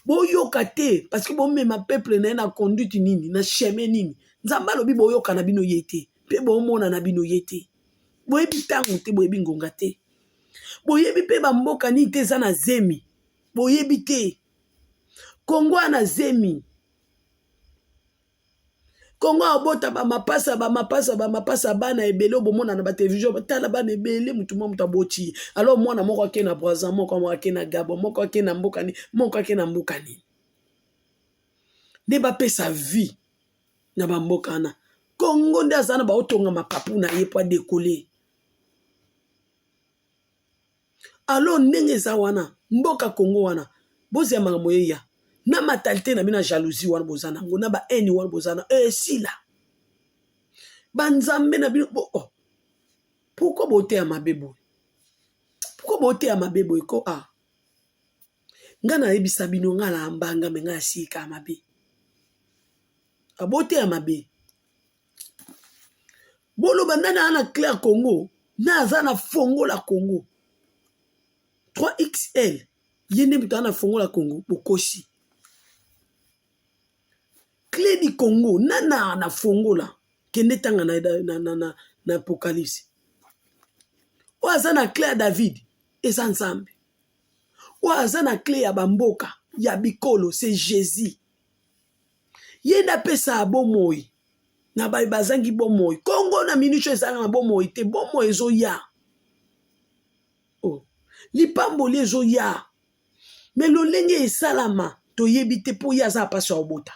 Boyoka te parce que bomema peuple na ye na conduite nini, na chemin nini. Nzambe alobi boyoka na bino ye te mpe bomona na bino ye te. Boyebi ntango te, boyebi ngonga te, boyebi mpe bamboka nini te eza na zemi, boyebi te. Kongo na zemi, Kongo abota ba mapasa ba mapasa ba mapasa bana ebele obomona na ba television, tala bana ebele, mutu mwa mutu aboti. Alors mwana moko ake na Brazza, moko moko ake na Gabon, moko ake na mboka nini, moko ake na mboka nini, nde bapesa vie na bamboka wana. Kongo nde aza na baotonga mapapu na ye po adekole. Alors ndenge eza wana mboka Congo wana, bozela makambo eya na mentalité na bino ya jalousie wana boza nango, na ba haine wana boza na esila banzambe na bino bo, oh. Pourquoi boteya mabe boye? Pourquoi boteya mabe boye ko? Ah, nga nayebisa bino, nga na mbanga me nga asika mabe, aboteya mabe. Boloba nani aza na clair Congo, na aza na fongola Congo 3XL, ye nde moto aza na fongola Congo. Bokosi. Clé du Congo nana na fongola, kende tanga na, na, na, na, na Apocalypse. Oyo aza na clé ya David eza Nzambe. Oyo aza na clé ya bamboka ya bikolo c'est Jésus. Ye nde apesaka bomoi na baye bazangi bomoi. Kongo na minute oyo ezalaka na bomoi te, bomoi ezoya. Oh. Lipamboli ezoya. Me lolenge esalama toyebi te, mpo ye aza na mpasi ya kobota.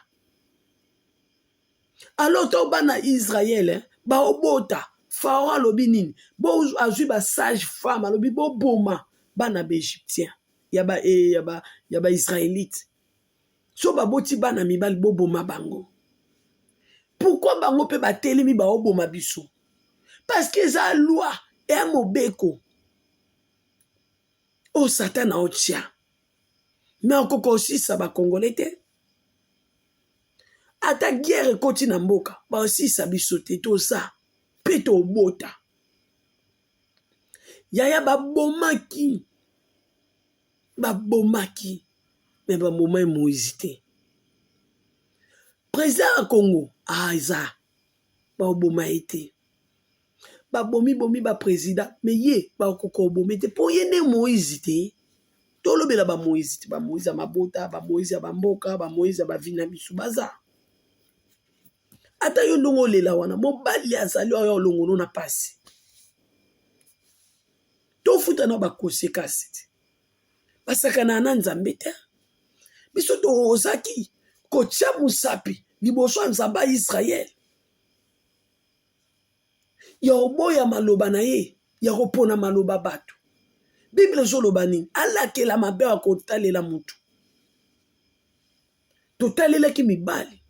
Alors to bana Israël eh, baobota, Pharaon alobi nini? Bo azwi ba sage femme, alobi boboma bana ba Égyptien ya ba, eh, ya ba, ya ba Israélite. So baboti bana mibali, boboma bango. Pourquoi bango mpe batelemi baoboma biso? Parce que eza loi ya mobeko oyo Satan aotia. Me okoka osisa bakongole te. Ata guerre ekoti na mboka, baosisa biso te, toza mpe tobota. Yaya babomaki, babomaki, me babomaki Moïse te. Président ya Congo aza, baoboma ye te. Babomi bomi ba président, me ye bakoka obome te, mpo ye nde Moïse te. Tolobela ba Moïse te, ba Moïse ya mabota, ba Moïse ya bamboka, ba Moïse ya bavi na biso baza. Ata yo ndongo olela wana, mobali azali oyo olongono na pasi. Tofuta na bakosekasi te, basakana na Nzambe te. Biso tozaki kotia mosapi liboso ya Nzambe ya Israël, ya koboya maloba na ye, ya kopona maloba bato. Bible ezoloba nini? Alakela mabe ya kotalela motu. Totalelaki mibali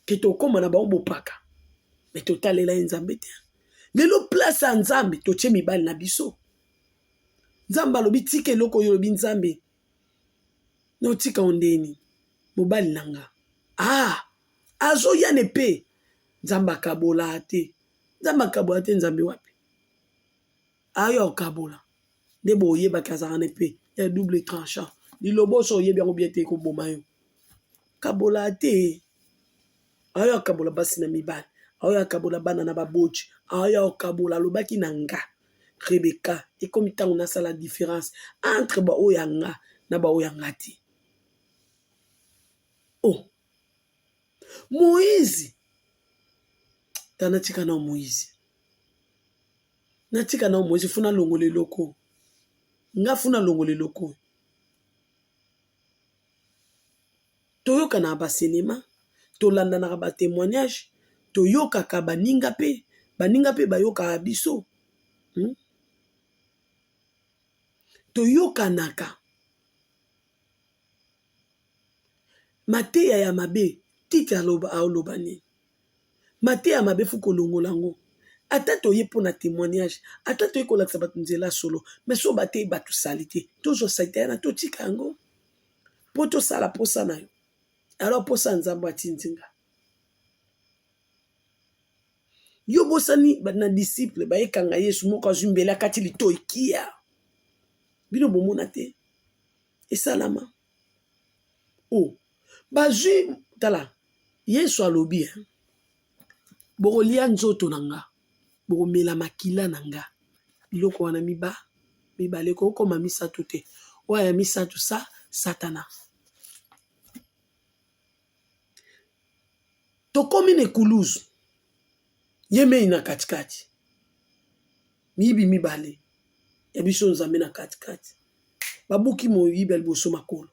ke tokóma na bango bopaka, me totalela ye Nzambe te. Lelo place ya Nzambe totie mibali na biso. Nzambe alobi tika eloko oyo, olobi Nzambe notika ondeni mobali na nga. Ah, azoya ne pe Nzambe akabola te. Nzambe akabola te, Nzambe wapi? Ayo akabola nde boyebaki azalaka na epe ya double tranchant. Liloba oso oyebi yango bien te, ekoboma yo. Kabola te. Ayo akabola basi na mibali, ayo akabola bana na baboti, ayo akabola. Alobaki na nga Rebecca, ekomi ntango nasala différence entre baoyo ya nga na baoyo ya nga te. Oh, Moïse, ta natika na Moïse, natika na Moïse, funa longola eloko nga, funa longola eloko. Toyokanaka ba cinéma, tolandanaka ba témoignage, toyokaka baninga mpe baninga mpe bayokaka biso, Toyokanaka mateya ya mabe. Tite aloba nini? Mateya ya mabe fu kolongola yango. Ata toye mpo na témoignage, ata toye kolakisa bato nzela solo, mais so bateyi bato sali te, tozwa salite yana, totika yango mpo tosala posa na yo. Alors posa ya Nzambe atindi nga. Yo bosani na disciple bayekanga Yesu, moko azwi mbele akati litoi kia. Bino bomona te esalama. Oh, bazwi tala Yesu alobi hein, bokolia nzoto na nga, bokomela makila na nga. Biloko wana miba mibale ekokoma misato te. Oyo ya misato sa Satana. Tokomi na ekuluzu, ye mei na katikati, miyibi mibale ya biso Nzambe na katikati. Babuki moyibi ya liboso makolo,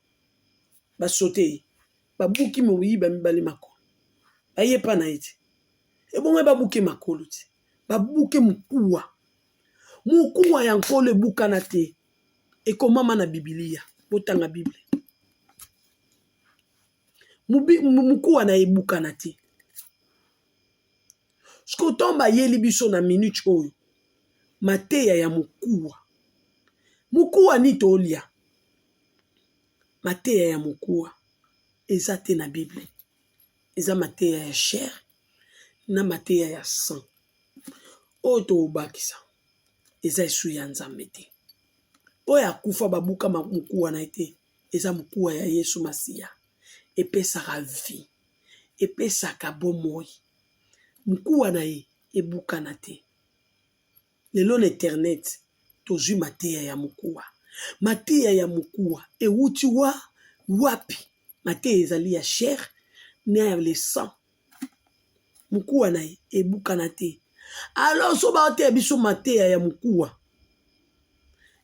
basote ye, babuki moyibi ya mibale makolo, baye epa na ye te. Ebongo ye babuke makolo te, babuke mokuwa. Mokuwa ya Nkolo ebukana te, ekomama na Bibilia. Botanga Bible. Mokuwa na ye ebukana te. Sikoyo ntango bayeli biso na minute oyo mateya ya mokuwa, mokuwa nini tolia? Mateya ya mokuwa eza te na Bible, eza mateya ya chair na mateya ya sang. Oyo tobakisa eza esu ya Nzambe te. Oyo akufa babuka mokuwa na ye te, eza mokuwa ya Yesu Masiya, epesaka vie, epesaka bomoi. Mokuwa na ye ebukana te. Lelo na internet tozwi mateya ya mokuwa. Mateya ya mokuwa ewuti wa wapi? Mateya ezali ya chair na ya le sang. Mokuwa na ye ebukana te. Alors so bateya biso mateya ya mokuwa,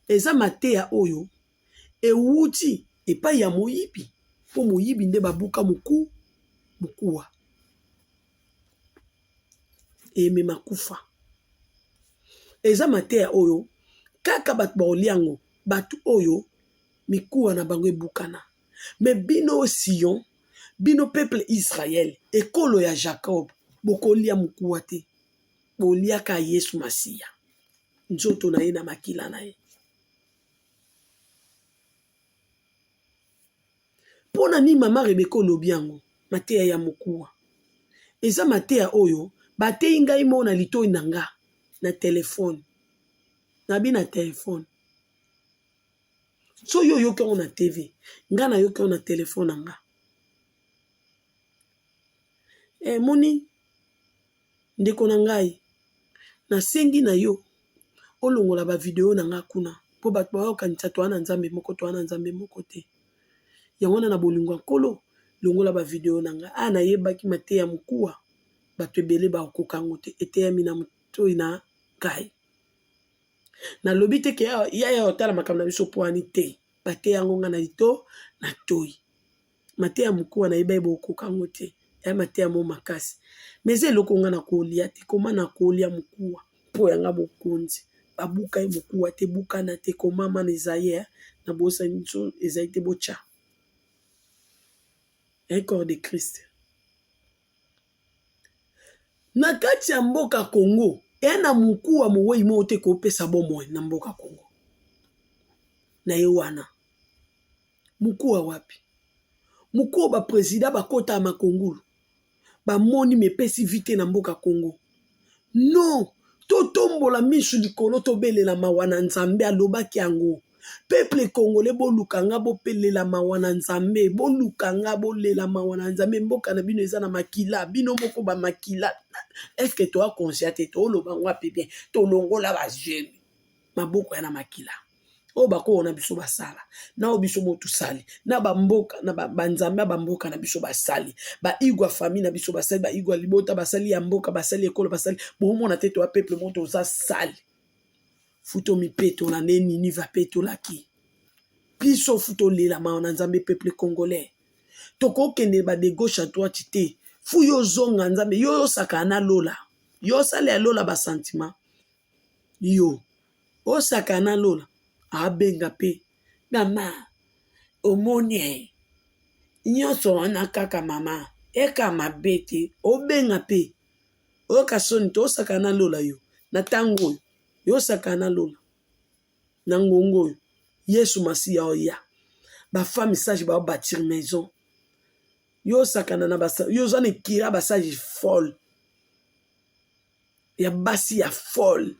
eza mateya oyo ewuti epai ya moyibi, mpo moyibi nde babuka moku mokuwa emema kufa. Eza mateya oyo kaka bato bakolia yango, bato oyo mikuwa na bango ebukana. Me bino Sion, bino peuple Israël, ekolo ya Jacob, bokolia mokuwa te, boliaka Yesu Masiya, nzoto na ye na makila na ye. Mpo na nini mama Rebecca olobi yango? Mateya ya mokuwa eza mateya oyo bateyi ngai moko na litoi na nga na telefone, nabi na telefone. Soki yo oyoki yango na TV, nga nayoki yango na telefone na nga. Eh, moni ndeko na ngai, nasengi na yo olongola ba video na nga kuna mpo bato bayokanisa toa na Nzambe moko, toa na Nzambe moko te. Yango wana na bolingo ya Nkolo, longola ba video na nga. Ah, nayebaki mateya mokuwa, bato ebele bakokoka yango te, eteyami na motoi na ngai. Nalobi te ke yaya otala makambo na biso pwani te, bateya yango nga na lito na toi. Mateya mokuwa nayebaki bokoka yango te, ya mateya mo makasi. Mais eza eloko nga nakolia te, koma nakolia mokuwa mpo ya nga mokonzi. Babuka ye mokuwa te, bukana te, komama na Esaïe, na bosani so Esaïe te botya. Un corps de Christ. Na kati ya mboka Congo, eya na mokuwa mowei moko te kopesa bomoi na mboka Congo. Na ye wana. Mokuwa wapi? Mokuwa ba president bakota ya makongulu. Bamoni mepesi vie te na mboka Congo. Non! Totombola misu likolo tobelela mawa na Nzambe alobaki yango. Peuple congolais boluka nga bopelela mawa na Nzambe, boluka nga bolela mawa na Nzambe, mboka na bino eza na makila, bino moko ba makila. Est-ce que toa conscient te? Toloba ngo ape bien, tolongola ba zemi, maboko ya na makila. Oyo bakoko na biso basala, na oyo biso mo tosali, na bamboka, na banzambe ya bamboka na biso basali, ba igwa famille na biso basali, ba igwa libota basali ya mboka basali, ekolo basali. Bomona te toa peuple mo toza sali. Futo mipetola nde Ninive apetolaki biso, futo olela mawa na Nzambe peuple congolais. Tokokende ba de gauche à droite te, fu yo zonga Nzambe, yo osakana na lola, yo osala ya lola ba sentiment, yo osakana na lola, abenga pe mama omoni eh, nyonso wana kaka mama eka mabe te, obenga pe oyoka soni te, osakana na lola yo na tango oyo. Yo sakana lola na ngongo oyo Yesu Masiya oya ba femme sage ba bâtir maison yo sakana na ba yo oza na ekira ba sage folle ya basi ya folle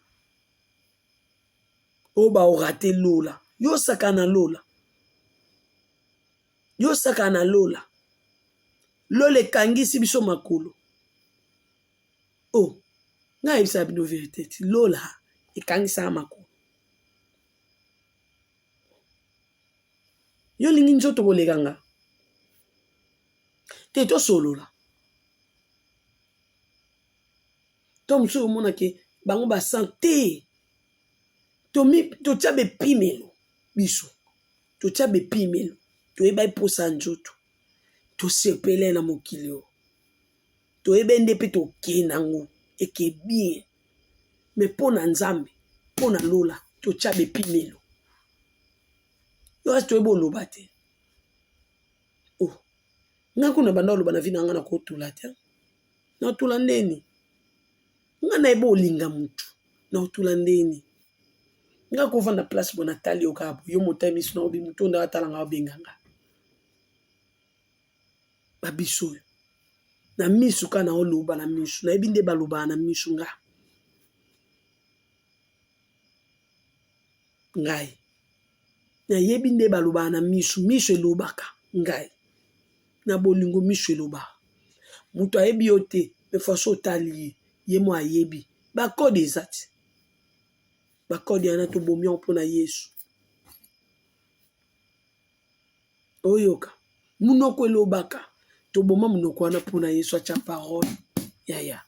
oyo ba orate lola yo sakana lola. Yo osaka na lola. Lola ekangisi biso makolo. Oh, ngai nayebisaka bino verite ti lola ekangisaka makolo. Yo olingi nzoto koleka nga? Te tosolola. To mosusu omona ke bango ba sans te. Totia bepimelo biso. Totia bepimelo. Toyeba mposa ya nzoto. Tosepele na mokili oyo. Toyeba nde mpe tokende yango eke bien. Mais mpo na Nzambe, mpo na lola, totia bepimelo. Yo kasi toyebi oloba te. Oh, nga kuna banda oloba na vie na nga nakotula te. Natula ndeni? Nga nayebi olinga mutu. Natula ndeni? Nga kovanda place bo natali yo kaka yo motai miso na obi mutu nde atala nga obenga nga. Ba biso oyo. Na misu ka na oloba na misu. Nayebi nde balobaka na misu nga. Ngai. Nayebi nde balobaka na misu. Misu elobaka ngai. Na bolingo misu elobaka. Moto ayebi yo te, mais façon otali ye, ye mo ayebi. Ba code eza te. Ba code wana tobomi yango mpo na Yesu. Oyoka. Munoko elobaka. Toboma munoko wana mpo na Yesu atya parole. Yaya.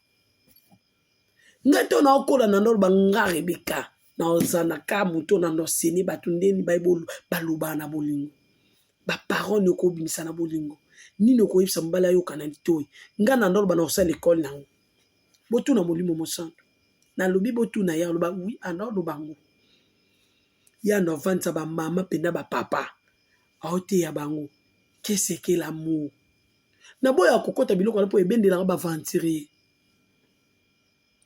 Ngai to naokola na ndoloba nga Rebeka naozanaka moto na ndosene bato ndeni balobaka na bolingo baparole nini okobimisa na bolingo nini okoyebisa mobali ayoka na litoi ngai na ndoloba na kosala ekole na yango botuna molimo mosantu nalobi botuna ye aloba wi anda oloba yango ye anda ovandisa bamama mpenza bapapa aoteya bango qu'est-ce que l'amour naboyaka kokota biloko wana mpo ebendelaka baaventurier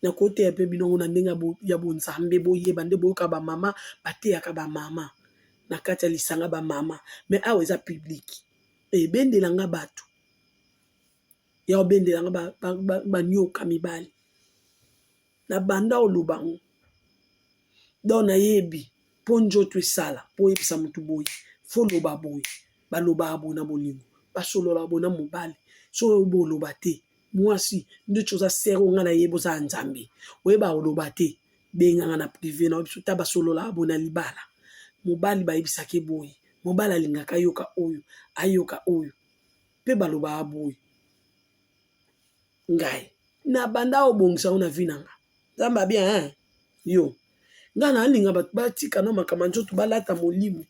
Nakoteya pe bino yango na ndenge ya bonzambe boyeba nde boyoka ba mama bateyaka ba mama na kati ya lisanga ba mama mais awa eza public ebendela nga batu ya obendela nga ba nioka mibali na banda oloba ngo donc nayebi po nzoto esala po oyebisa mutu boye faut loba boye balobaka boye na bolingo basololaka boye na mobali soki oyebi oloba te Mwasi ndeti oza sœur oyo nga nayebi oza ya nzambe oyebaka koloba te benga nga na prive na biso ta basololaka boye na libala mobali bayebisaka ye boye mobali alingaka ayoka oyo ayoka oyo pe balobaka boye ngai na banda obongisa ngo na vie na nga nzambe ya bien hein yo nga nalinga bato batika no makambo ya nzoto balata molimo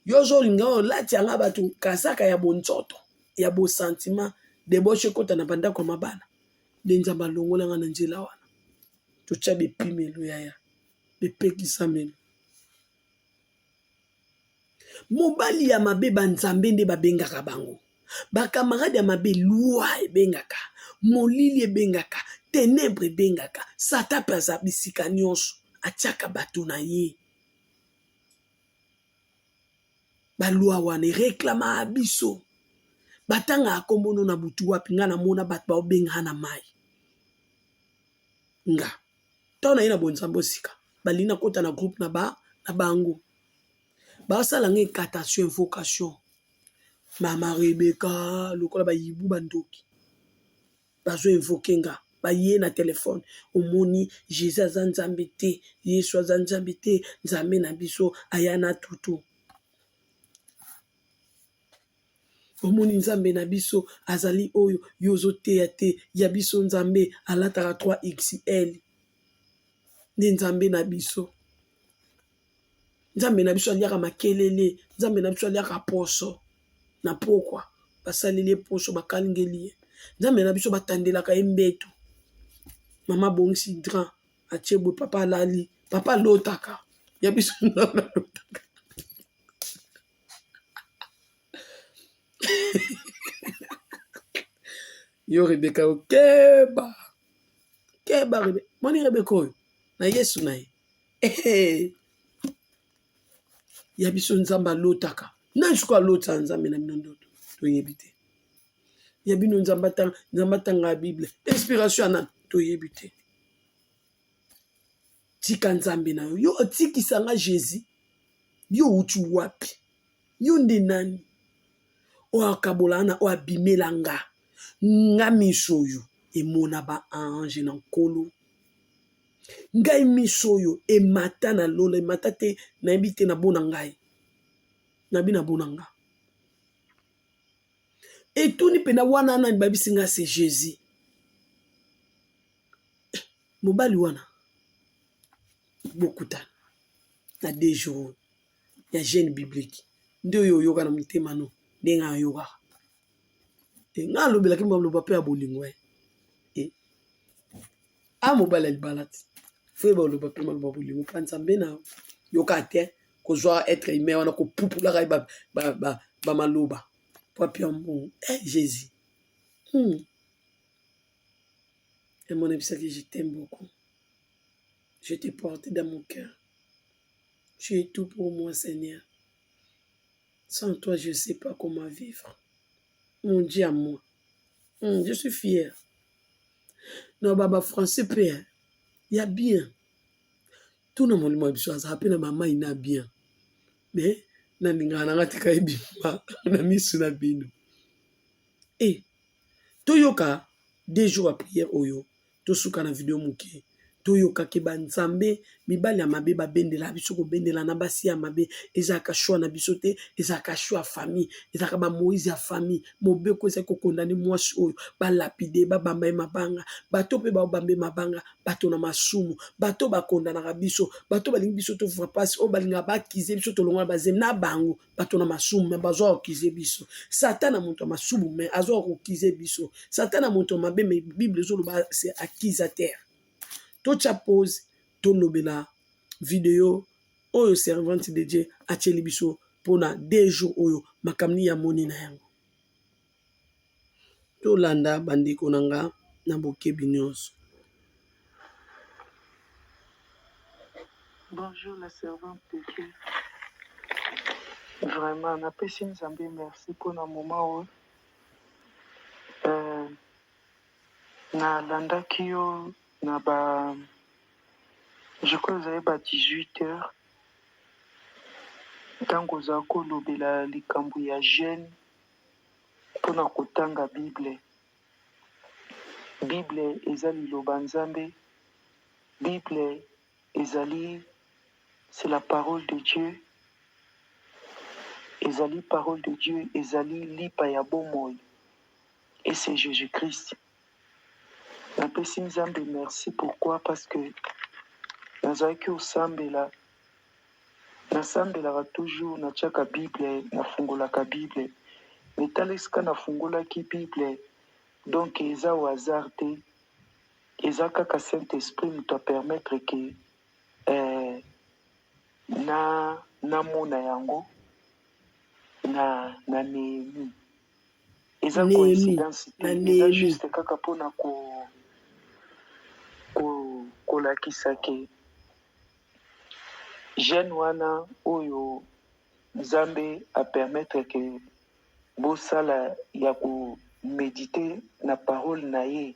Yo ozolinga olati yanga bato kazaka ya bonzoto ya bo sentiment debauche ekota na bandako ya mabala nde Nzambe alongola nga na nzela wana. Totya bipimelo yaya, bipekisamelo. Mobali ya mabe ba nzambe nde babengaka bango. Ba camarade ya mabe loi ebengaka, molili ebengaka, tenebre ebengaka, Satan pe aza bisika nyonso atiaka bato na ye. Ba loi wana e reclamaka biso. Batangaka kombo no na butu wapi nga namona bato baobenga na mayi. Nga tango naye na bonzambe osika balingi nakota na groupe na ba na bango. Basala nga incantation invocation. Mama Rebecca lokola ba hibou ba ndoki. Bazo invoquer nga baye na telephone omoni Jesus aza nzambe te yesu aza nzambe te nzambe na biso aya na tutu omoni nzambe na biso azali oyo yo ozoteya te ya biso nzambe alataka 3xl nde nzambe na biso Nzambe na biso aliaka makelele, Nzambe na biso aliaka poso na pokwa, basaleli ye poso, bakalingeli ye. Nzambe na biso batandelaka ye mbeto. Mama abongisi drap, atie boye, papa alali, papa alotaka. Ya biso Nzambe alotaka. Yo Rebeka okeba. Keba Rebeka. Moni Rebeka oyo na Yesu na ye. Hey. Ya biso Nzambe alotaka. Nani sikoyo alotaka Nzambe na bino ndoto? Toyebi te. Ya bino Nzambe atanga, Nzambe atanga Bible. Inspiration ya nani? Toyebi te. Tika Nzambe na yo. Yo otikisa nga Jesus. Yo outi wapi? Yo nde nani? Oyo akabolaka na oyo abimela nga. Nga miso oyo emona ba ange na Nkolo. Ngai miso oyo emata na lola, emata te, nayebi te na bona ngai. Nabi na bona nga. Etuni pena wana nani babisi nga c'est Jésus. Mobali wana bokutana na deux jours ya jeune biblique nde oyo oyoka na motema no ndenge ayokaka e nga alobelaki maloba mpe ya bolingo e eh. A mobali ya libala te fo yeba oloba mpe maloba bolingo mpa nzambe na yoka te kozwa être humain wana kopupulaka ye bamaloba po apia mbongo e eh, jésus. Emona ebisaki je t'aime beaucoup, je te porte dans mon cœur, tu es tout pour moi Seigneur, sans toi je sais pas comment vivre, mon Dieu à moi. Je suis fier na baba français mpe ya bien. Tuna molimo ya biso azala mpe na bamai na bien, mais nalingaka nanga tika ebima na misu na bino. E toyoka 2 jours ya prière oyo, tosuka na video moke. Toyokaki banzambe mibali ya mabe babendela biso, kobendela na basi ya mabe ezalaka choix na biso te, ezalaka choix ya famille, ezalaka bamoïse ya famille. Mobeko ezali kokondane mwasi oyo balapide, babamba ye mabanga. Bato mpe babamba ye mabanga, bato na masumu, bato bakondanaka biso, bato balingi biso tovivre mpasi, oyo balingaka bakize biso tolongola bazemi na bango, bato na masumu me bazwa kokize biso. Satan na moto ya masumu me azwa kokize biso. Satan na moto ya mabe, me Bible ezoloba c'est accusateur. Totya pause, tolobela video oyo servante de Dieu atieli biso mpona 2 jours oyo, makambo nini amoni na yango. Tolanda bandeko na nga na bokebi nyonso. Bonjour la servante de Dieu. Vraiment, napesi Nzambe merci mpona moment oyo. Nalandaki yo na ba, je crois ezali ba 18 heures, ntango oza kolobela likambo ya jeûne mpona kotanga Bible. Bible eza liloba Nzambe. Bible ezali, c'est la parole de Dieu. Ezali parole de Dieu, ezali lipa ya bomoi. Et c'est Jésus-Christ. Napesi Nzambe merci, pourquoi? Parce que nazalaki osambela, nasambelaka toujours, natiaka Bible, nafungolaka Bible, mais tala esika nafungolaki Bible. Donc eza au hasard te, eza kaka Saint Esprit moto apermettre ke na namona yango na Néhémie. Eza Néhémie coïncidence te. Na Eza Néhémie. juste kaka mpona kolakisa ke jeûne wana oyo Nzambe apermettre ke bosala ya koméditer na parole na ye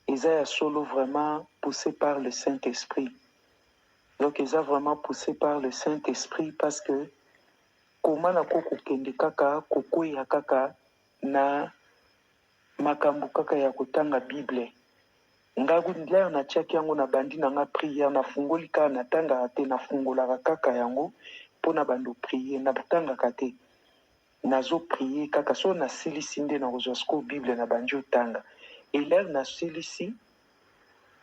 eza ya solo, vraiment poussé par le Saint-Esprit. Donc eza vraiment poussé par le Saint-Esprit, parce que koma nako kokende kaka kokweya kaka na makambo kaka ya kotanga Bible. Nga l'heure natiaki yango, na bandi na nga prière, nafungoli kaka, natangaka te, nafungolaka kaka yango mpona bando prier. Natangaka te, nazoprier kaka. So nasilisi nde nakozwa sikoyo Bible na bandi otanga. Et l'heure nasilisi,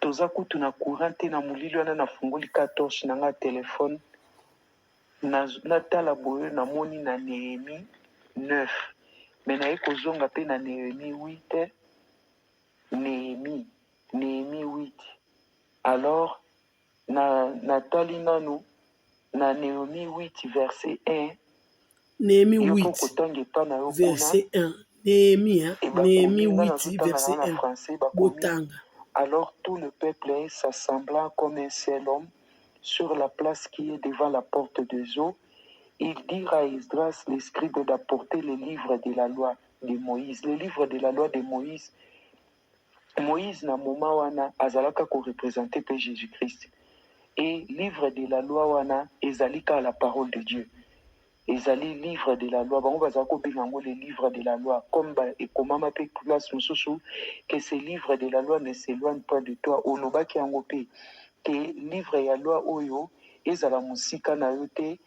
toza kutu na courant te, na molili wana, nafungoli ka torche na nga telefone, natala boye, namoni na Néhémie 9, mais naye kozonga mpe na Néhémie 8, Néhémie 8. Alors natali nanu na Néhémie 8 verset 1. Néhémie Yo mpo 8 kotanga epa na yo kuna. verset 1, Néhémie, hein? E bakomi Néhémie nga 8 nazotanga verset na 1. français, bakomi: Botanga. Alors tout le peuple s'assembla comme un seul homme sur la place qui est devant la porte des eaux. Ils dirent à Esdras le scribe d'apporter le livre de la loi de Moïse. Le livre de la loi de Moïse, Moïse na moment wana azalaka koreprésenter mpe Jésus-Christ. Et livre de la loi wana ezali kaka la parole de Dieu. Ezali livre de la loi, bango bazala kobenga yango le livre de la loi, comme ekomama mpe place mosusu que ce livre de la loi ne s'éloigne pas de toi. Olobaki yango mpe ke livre ya loi oyo ezala mosika na yo te,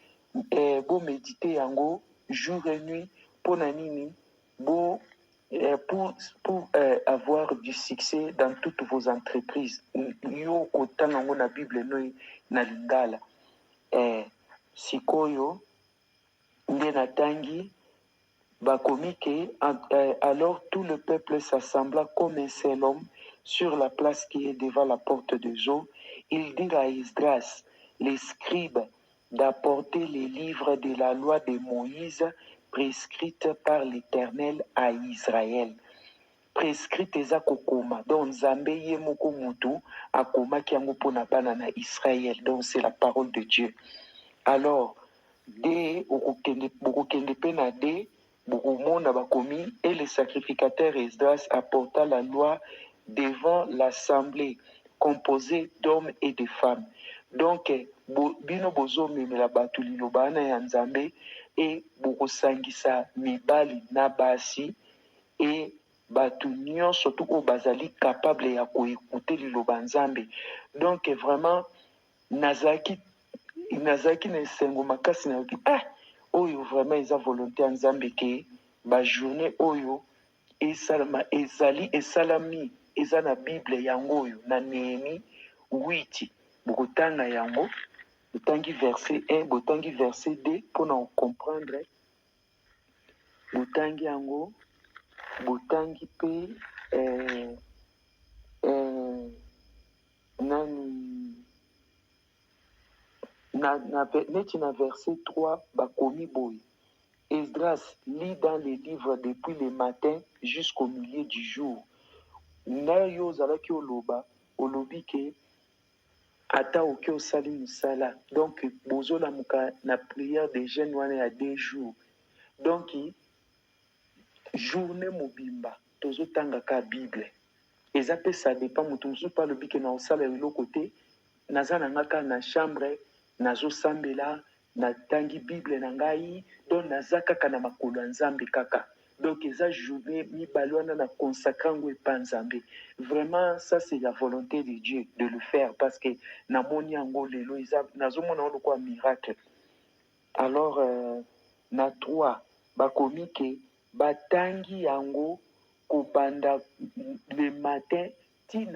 bomédite yango jour et nuit. Mpo na nini? Bo pour avoir du succès dans toutes vos entreprises. Yo kotanga yango na Bible no na lingala. Sikoyo nde natangi, bakomi ke alors tout le peuple s'assembla comme un seul homme sur la place qui est devant la porte des eaux. Il dit à Esdras, les scribes, d'apporter les livres de la loi de Moïse prescrite par l'Éternel à Israël. Prescrite eza kokoma. Donc Nzambe ye moko mutu akomaki yango mpona bana na Israël. Donc c'est la parole de Dieu. Alors de okokende, bokokende mpe na de bokomona bakomi: et le sacrificateur Esdras apporta la loi devant l'assemblée composée d'hommes et de femmes. Donc bino bozomemela bato liloba wana ya Nzambe e bokosangisa mibali na basi e bato nyonso tu oyo bazali capable ya koécouter liloba Nzambe. Donc vraiment nazalaki na esengo makasi. Nayoki oyo vraiment eza volonté ya Nzambe ke bajournée oyo esalama, ezali esalami, eza na Bible yango oyo na Néhémie 8. Bokotanga yango, botangi verset 1, botangi verset 2 mpona kocomprendre. Botangi yango, botangi mpe nani na neti na verset 3, bakomi boye: Esdras lit dans les livres depuis le matin jusqu'au milieu du jour. Na yo ozalaki oloba, olobi ke ata oke osali mosala, donc bozolamuka na prière de jeûne wana ya 2 jours. Donc journée mobimba tozotangaka Bible. Eza mpe ça dépend. Moto mosusu mpe alobi ke na kosala eloko te, naza na nga kaka na chambre, nazosambela, natangi Bible na ngai, donc naza kaka na makolo ya Nzambe kaka. Donc eza journée mibale wana na consacre yango epa Nzambe. Vraiment, ça, c'est la volonté de Dieu de le faire, parce que namoni yango lelo, eza nazomona yango lokola miracle. Alors na 3 bakomi ke batangi yango kobanda le matin ti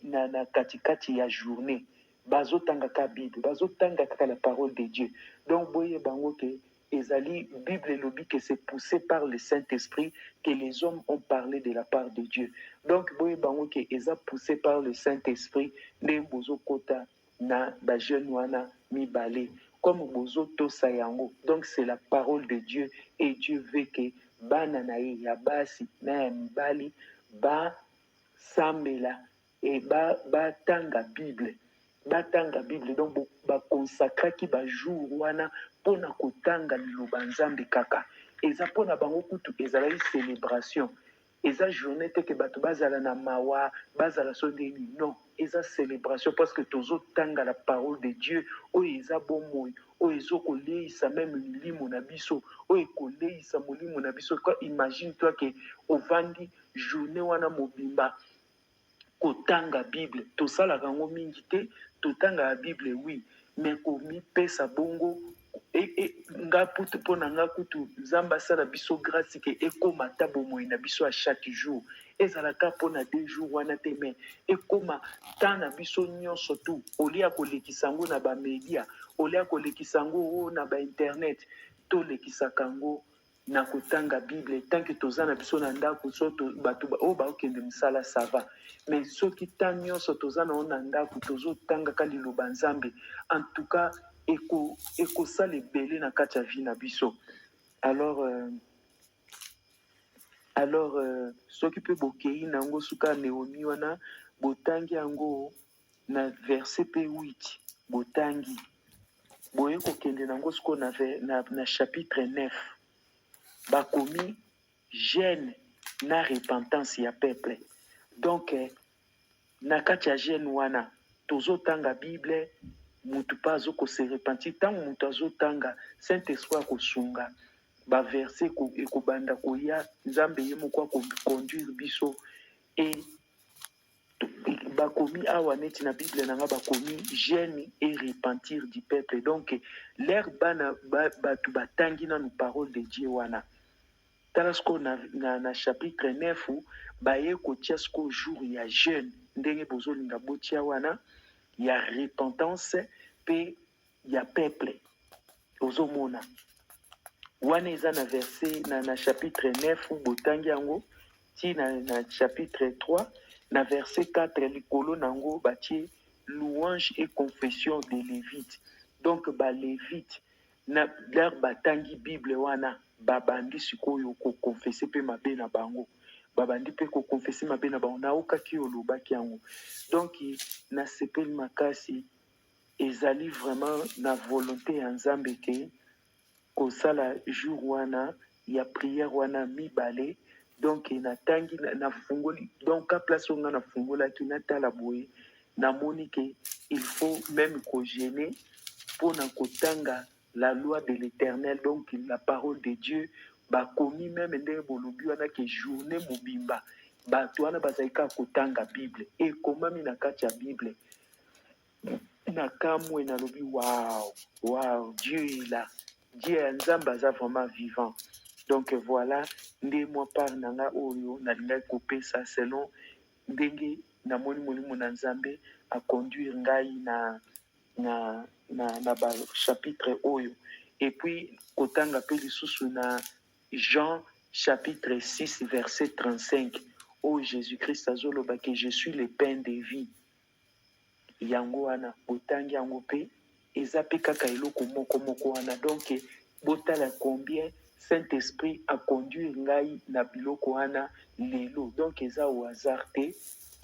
na katikati ya journée, bazotanga kaka Bible, bazotanga kaka la parole de Dieu. Donc boyeba yango ke ezali Bible elobi que c'est poussé par le Saint-Esprit que les hommes ont parlé de la part de Dieu. Donc boyeba yango ke eza poussé par le Saint-Esprit nde bozokota na bajeûne wana mibale, comme bozotosa yango. Donc c'est la parole de Dieu et Dieu veut que bana na ye ya basi na ya mibali basambela e batanga Bible, batanga Bible. Donc bakonsakraki bajour wana mpona kotanga liloba Nzambe kaka. Eza mpona bango kutu ezalaki célébration. Eza journée te ke bato bazala na mawa, bazala so ndeni. Non, eza célébration parce que tozotanga la parole de Dieu oyo eza bomoi, oyo ezokoleisa même milimo na biso, oyo ekoleisa molimo na biso. Imagine toi ke ovandi journée wana mobimba kotanga Bible. Tosalaka yango mingi te. Totangaka Bible, oui, mais komipesa bongo nga putu mpo na nga kutu Nzambe asala biso grâce ke ekóma ata bomoi na biso ya chaque jour. Ezalaka mpona 2 jours wana te, mais ekóma temps na biso nyonso tu. Olia kolekisa yango na bamédia, olia kolekisa yango oyo na bainternet, tolekisaka yango na kotanga Bible tant que toza na biso na ndako. So bato oyo baokende mosala, ça va, mais soki temps nyonso toza nango na ndako, tozotangaka liloba Nzambe, en tout cas ekosala ebele na kati ya vie na biso. Alors soki mpe bokei na yango suka ya Néhémie wana, botangi yango na verset mpe 8, botangi, boye kokende nango sikoyo na chapitre 9, bakomi jeûne na repentance ya peuple. Donc na kati ya jeûne wana tozotanga Bible. Mutu pe azo ko se repentir tangu mutu azo tanga saint esprit ako sunga ba verset eko banda koya nzambe ye moko ako conduire biso et bakomi awa neti na bible na nga bakomi jeune et repentir du peuple donc leur bana batu batangi nanu parole de Dieu wana Tala sikoyo na, na, na chapitre 9 baye kotia sikoyo jour ya jeune ndenge bozolinga botia wana ya repentance pe ya peuple ozomona wana eza na verset na, na chapitre 9 botangi yango ti na, na chapitre 3 na verset 4 likolo na yango batie louange et confession des levites donc ba levites Na leur batangi bible wana babandi sikoyo ko confesser pe mabe na bango babandi pe ko confesser mabe na bango naokaki yo olobaki yango donc nasepeli makasi ezali vraiment na volonte ya nzambe ke kosala jour wana ya prière wana mibale donc natangi nafungoli donc ka place oyo nga nafungolaki natala boye namoni ke il faut meme ko jeune pona kotanga la loi de l'eternel donc la parole de Dieu bakomi meme ndenge bolobi wana ke journee mobimba bato wana bazali kaka kotanga bible ekomami na kati ya bible nakamwe nalobi wow wow Dieu est là Dieu ya Nzambe aza vraiment vivant donc voilà nde mwa part na nga oyo nalingaki kopesa selon ndenge namoni molimo na Nzambe a conduire ngai na na na, na ba chapitre oyo et puis kotanga pe lisusu na Jean chapitre 6 verset 35 oyo Jésus Christ azoloba que je suis le pain de vie Yango wana botangi yango pe eza pe kaka eloko moko moko wana donc botala combien saint esprit a conduire ngai na biloko wana lelo donc eza au hasard te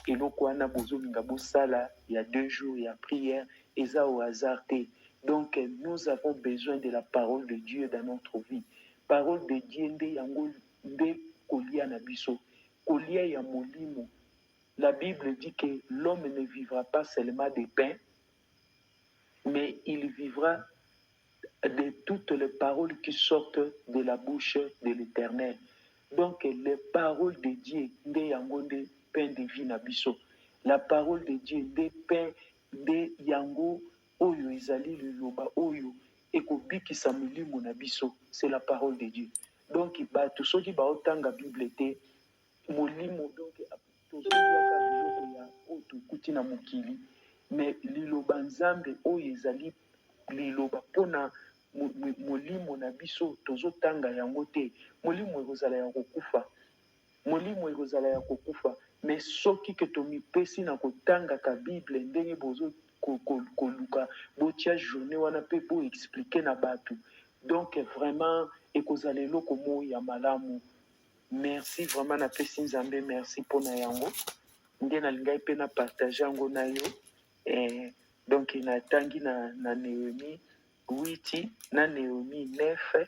eloko wana bozolinga bosala ya deux jours ya prière eza au hasard te donc nous avons besoin de la parole de Dieu dans notre vie parole de Dieu nde yango nde kolia na biso kolia ya molimo La bible dit que l'homme ne vivra pas seulement de pain mais il vivra de toutes les paroles qui sortent de la bouche de l'Eternel. Donc les paroles de Dieu nde yango nde pain de vie na biso. La parole de Dieu nde pain nde yango oyo ezali liloba oyo ekobikisa milimo na biso. C'est la parole de Dieu. Donc bato soki baotanga Bible te Molimo donc tozo lia kaka biloko ya oyo tokuti na mokili mais liloba nzambe oyo ezali liloba pona molimo na biso tozo tanga yango te molimo ekozala ya kokufa molimo ekozala ya kokufa mais soki ke tomipesi na kotangaka bible ndenge bozo koluka botia journee wana pe bo explique na batu donc vraiment ekozala eloko moko ya malamu. Merci vraiment na pesi nzambe merci pona yango nde nalingaki pe na partage yango na yo eh, donc natangi na, na Nehemie 8 na Nehemie 9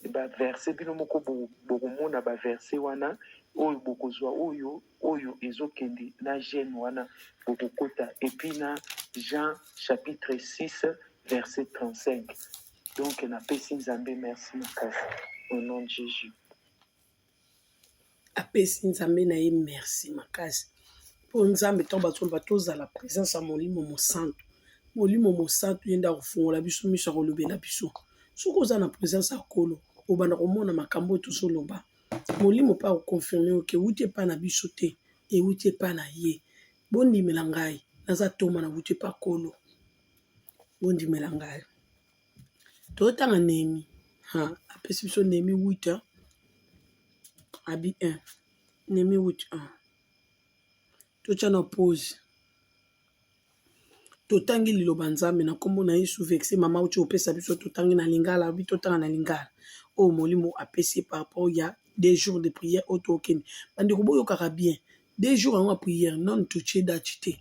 ba verset bino moko bokomona ba verset wana oyo bokozwa oyo oyo ezokende na jeune wana bokokota epuis na Jean chapitre 6 verset 35 donc napesi nzambe merci makasi au nom de Jésus. Apesi nzambe na ye merci makasi po nzambe ntango bazoloba tozala presence ya molimo mosantu molimo mosantu ye nde akofungola biso miso akolobela biso soki oza na presence ya nkolo obanda komona makambo oyo tozoloba molimo mpe akoconfirme yo ke ewuti epai na biso te ewuti epai na ye bondimela ngai naza toma na wuti epai nkolo bondimela ngai Totanga Nehemie ha apesi biso Nehemie 8 abi 1 Nehemie 8 1 totya na pause totangi liloba nzambe na nkombo na yesu vexe mama uti opesa biso totangi na lingala abi totanga na lingala oyo molimo apesi par rapport ya deux jours de prière oyo tokende bandeko boyokaka bien deux jours yango ya prière nanu totie date te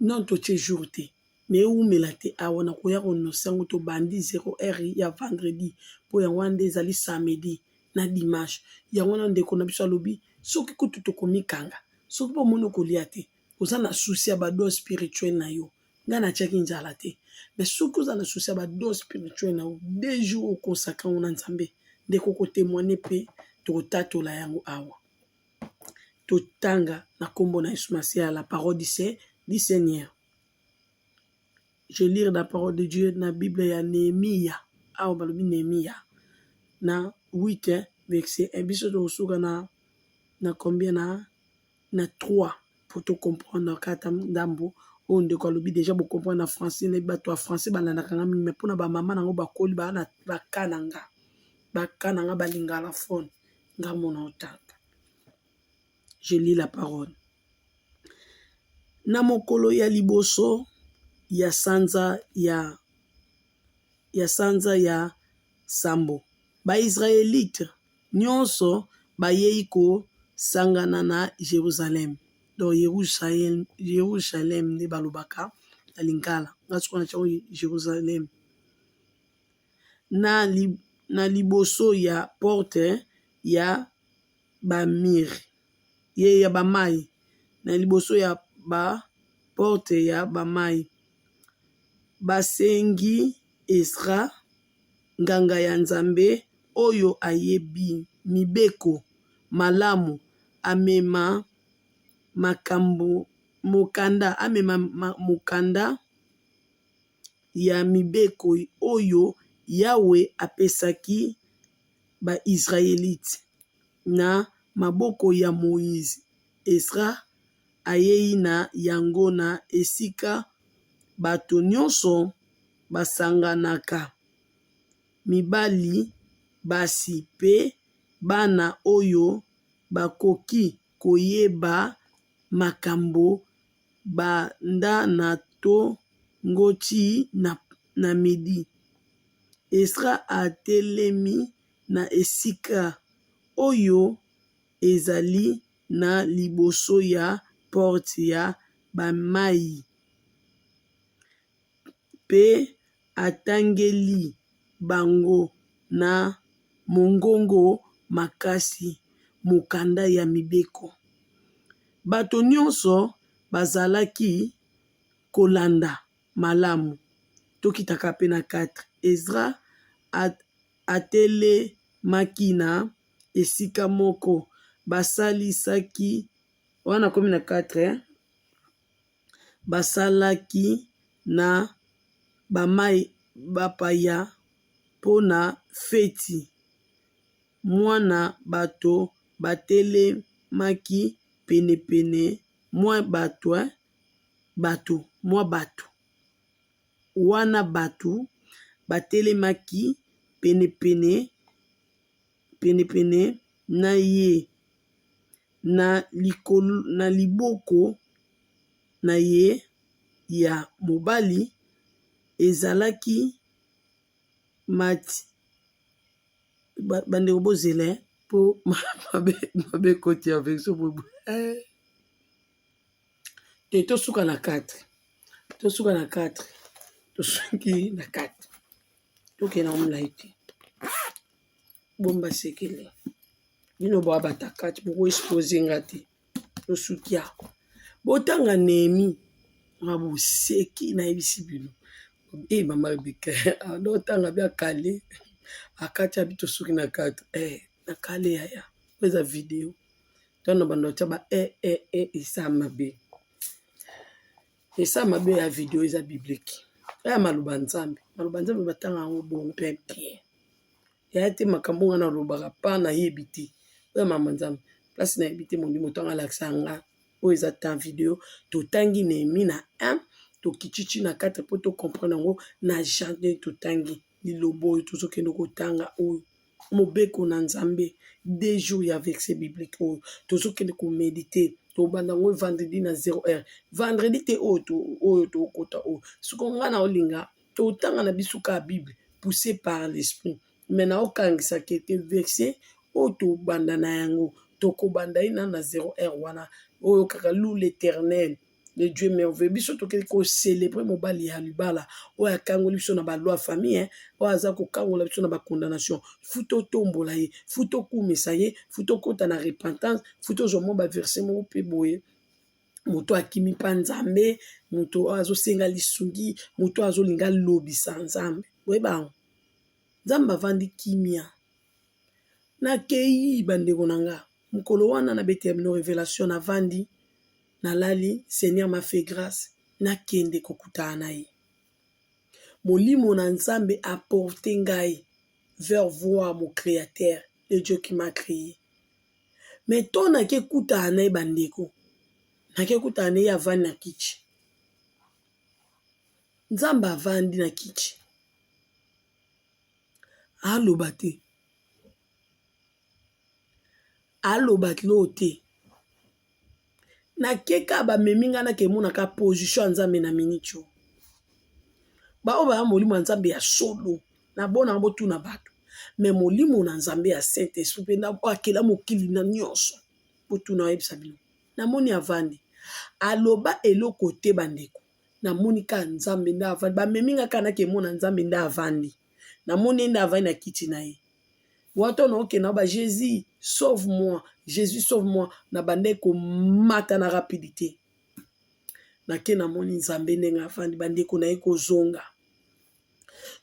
Non totie jour te mais ewumela te awa nakoya ko nonce yango tobandi 0 heure ya vendredi po yango wana nde ezali samedi na dimanche yango wana ndeko na biso alobi soki kutu tokomikanga soki pe omoni okolia te oza na souci ya ba don spirituel na yo. Ngai natiaki nzala te. Mais soki oza na souci ya ba dons spirituel na yo, 2 jours okonsacre yango na Nzambe, ndeko okotemoigne mpe tokotatola yango awa. Totanga na nkombo na Yesu Masiya la parole du Seigneur. Je lire la parole de Dieu na Bible ya Nehemia. Awa balobi Nehemia na 8 verset 1. Biso tokosuka na combien na 3 po to comprendre kata ndambo oyo ndeko alobi. Deja bocomprendre na français. Nayebi bato ya français balandaka nga mingi, mais mpona bamama nango bakoli baa na baka na nga, baka na nga balingala phone nga mona otanga. Je lis la parole. Na mokolo ya liboso ya sanza ya sambo, Baisraelite nyonso bayei kosangana na Jérusalem. Donc Yerusalem, Yerusalem nde balobaka na lingala, nga sikoyo na tiango Jérusalem. Na liboso ya porte ya bamire ye ya bamai, na liboso ya baporte ya bamai, basengi Esra, nganga ya Nzambe oyo ayebi mibeko malamu, amema makambo mokanda, amema mokanda ya mibeko oyo Yawe apesaki Baisraelite na maboko ya Moïse. Esra ayei na yango na esika bato nyonso basanganaka, mibali, basi mpe bana oyo bakoki koyeba makambo, banda na ntongo tii na midi. Esra atelemi na esika oyo ezali na liboso ya porte ya bamai mpe atangeli bango na mongongo makasi mokanda ya mibeko. Bato nyonso bazalaki kolanda malamu. Tokitaka mpe na 4. Ezra atelemaki na esika moko basalisaki wana, komi na 4, basalaki na bamai bapaya mpona feti. Mwana bato batelemaki penepene, mwa bato bato mwa bato wana bato batelemaki penepene penepene na ye. Na liboko na ye ya mobali ezalaki mati. Bandeko, bozela mpo mabe ekoti ya version boye te. Tosuka na 4, tosuka na 4, tosuki na 4, tokende na molai te. Bomba sekele bino boa batakati, bokoexpose nga te. Tosuki awa. Botanga Nehemi nga boseki. Nayebisi bino e mama Rebeka adotanga bi akale akati abi tosuki na 4 na kale yaya. Oyo eza video ntango bando atya ba e e e esa mabe, esa mabe ya video. Eza biblique aya maloba Nzambe, maloba Nzambe batanga yango bongo mpe bien yaya te. Makambo nga nalobaka pa nayebi te oyo mama Nzambe place nayebi te. Molimo ntango alakisa nga oyo eza temps video. Totangi Nehemi na 1, tokititi na 4 mpo tocomprendre yango na jardin. Totangi liloba oyo tozokende kotanga, oyo mobeko na Nzambe, 2 jours ya verset biblique oyo tozokende koméditer. Tobanda yango vendredi na 0 heure, vendredi te oyo, oyo tokota oyo. Siko ngai na olinga totanga na biso kaka Bible poussé par l'esprit, mais naokangisaka ete verset oyo tobanda na yango, tokobanda ye na 0 heure wana oyo kaka loue l'Éternel, le Dieu merveilleux. Biso tokei kocélébrer mobali ya libala oyo akangoli biso na baloi famille, oyo aza kokangola biso na bacondamnation. Fu totombola ye, fu tokumisa ye, fu tokɔta na repentance, fu tozwa mwa baverset moko mpe boye. Moto akimi mpa Nzambe, moto oyo azosenga lisungi, moto oyo azolinga alobisa Nzambe. Boyeba yango. Nzambe avandi kimia. Nakeyi bandeko na nga. Mokolo wana nabetela bino revelation, navandi, nalali, Seigneur m'a fait grâce, nakende kokutana na ye. Molimo na Nzambe a porte ngai vers voir mon Créateur, le Dieu qui m'a créé. Mais to nake kutana na ye bandeko, nake kutana na ye avandi na kiti. Nzambe avandi na kiti. Aloba te. Aloba loo te. Nake kaka bamemi ngai nake mona ka position ya Nzambe na minute oyo. Baoyo baya molimo ya Nzambe ya solo, na bona botuna bato. Mais molimo na Nzambe ya Saint Esprit mpe na akela mokili na nyonso. Botuna oyebisa bino. Namoni avandi. Aloba eloko te bandeko. Namoni kaka Nzambe nde avandi. Bamemi ngai kaka nake mona Nzambe nde avandi. Namoni ye nde avandi na kiti na ye. Wata na okenda ba Jesus sauve moi, Jesus sauve moi, na bandaki komata na rapidite. Nake namoni Nzambe ndenge avandi, bandeko na ye kozonga.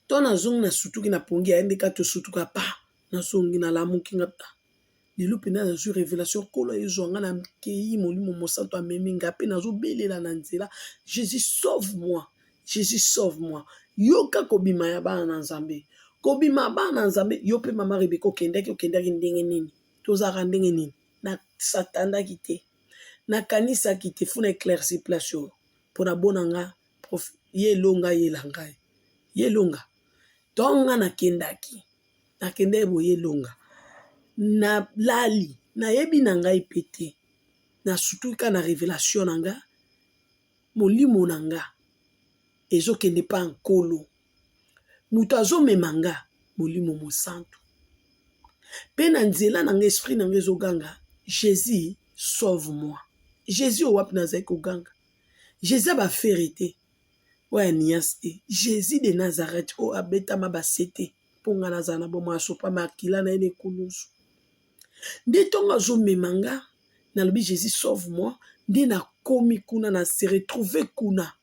To nazongi na sutuki na pongi ya ndeka tosutuka pa nazongi nalamuki nga lelo mpenza nazwi revelation nkolo ezwa nga na kei molimo mosantu amemi nga mpe nazobelela na nzela Jesus sauve moi, Jesus sauve moi. Yoka kobima ya bana na Nzambe, kobima ya bana na Nzambe. Yo mpe mama Rebeka okendaki, okendaki ndenge nini? Tozalaka ndenge nini? Nasatandaki te, nakanisaki te. Funa éclairci place oyo mpo na bona nga prof, ye elonga yela ngai, ye elonga to nga nakendaki, nakendaki boye elonga nalali, nayebi na ngai mpe te, nasutuki kaka na revelation na nga. Molimo na nga ezokende pa Nkolo, moto azomema nga Molimo Mosantu, pe na nzela na nga esprit na nga ezoganga Jesus sauve moi. Jesus oyo wapi nazali koganga? Jesus ya ba fere te, oyo ya nuance te, Jesus de Nazareth oyo abetama ba sete po nga nazala na bomoi, asopa makila na ye na ekulusu. Nde ntongo azomema nga, nalobi Jesus sauve moi, nde nakomi kuna, na se retrouver kuna.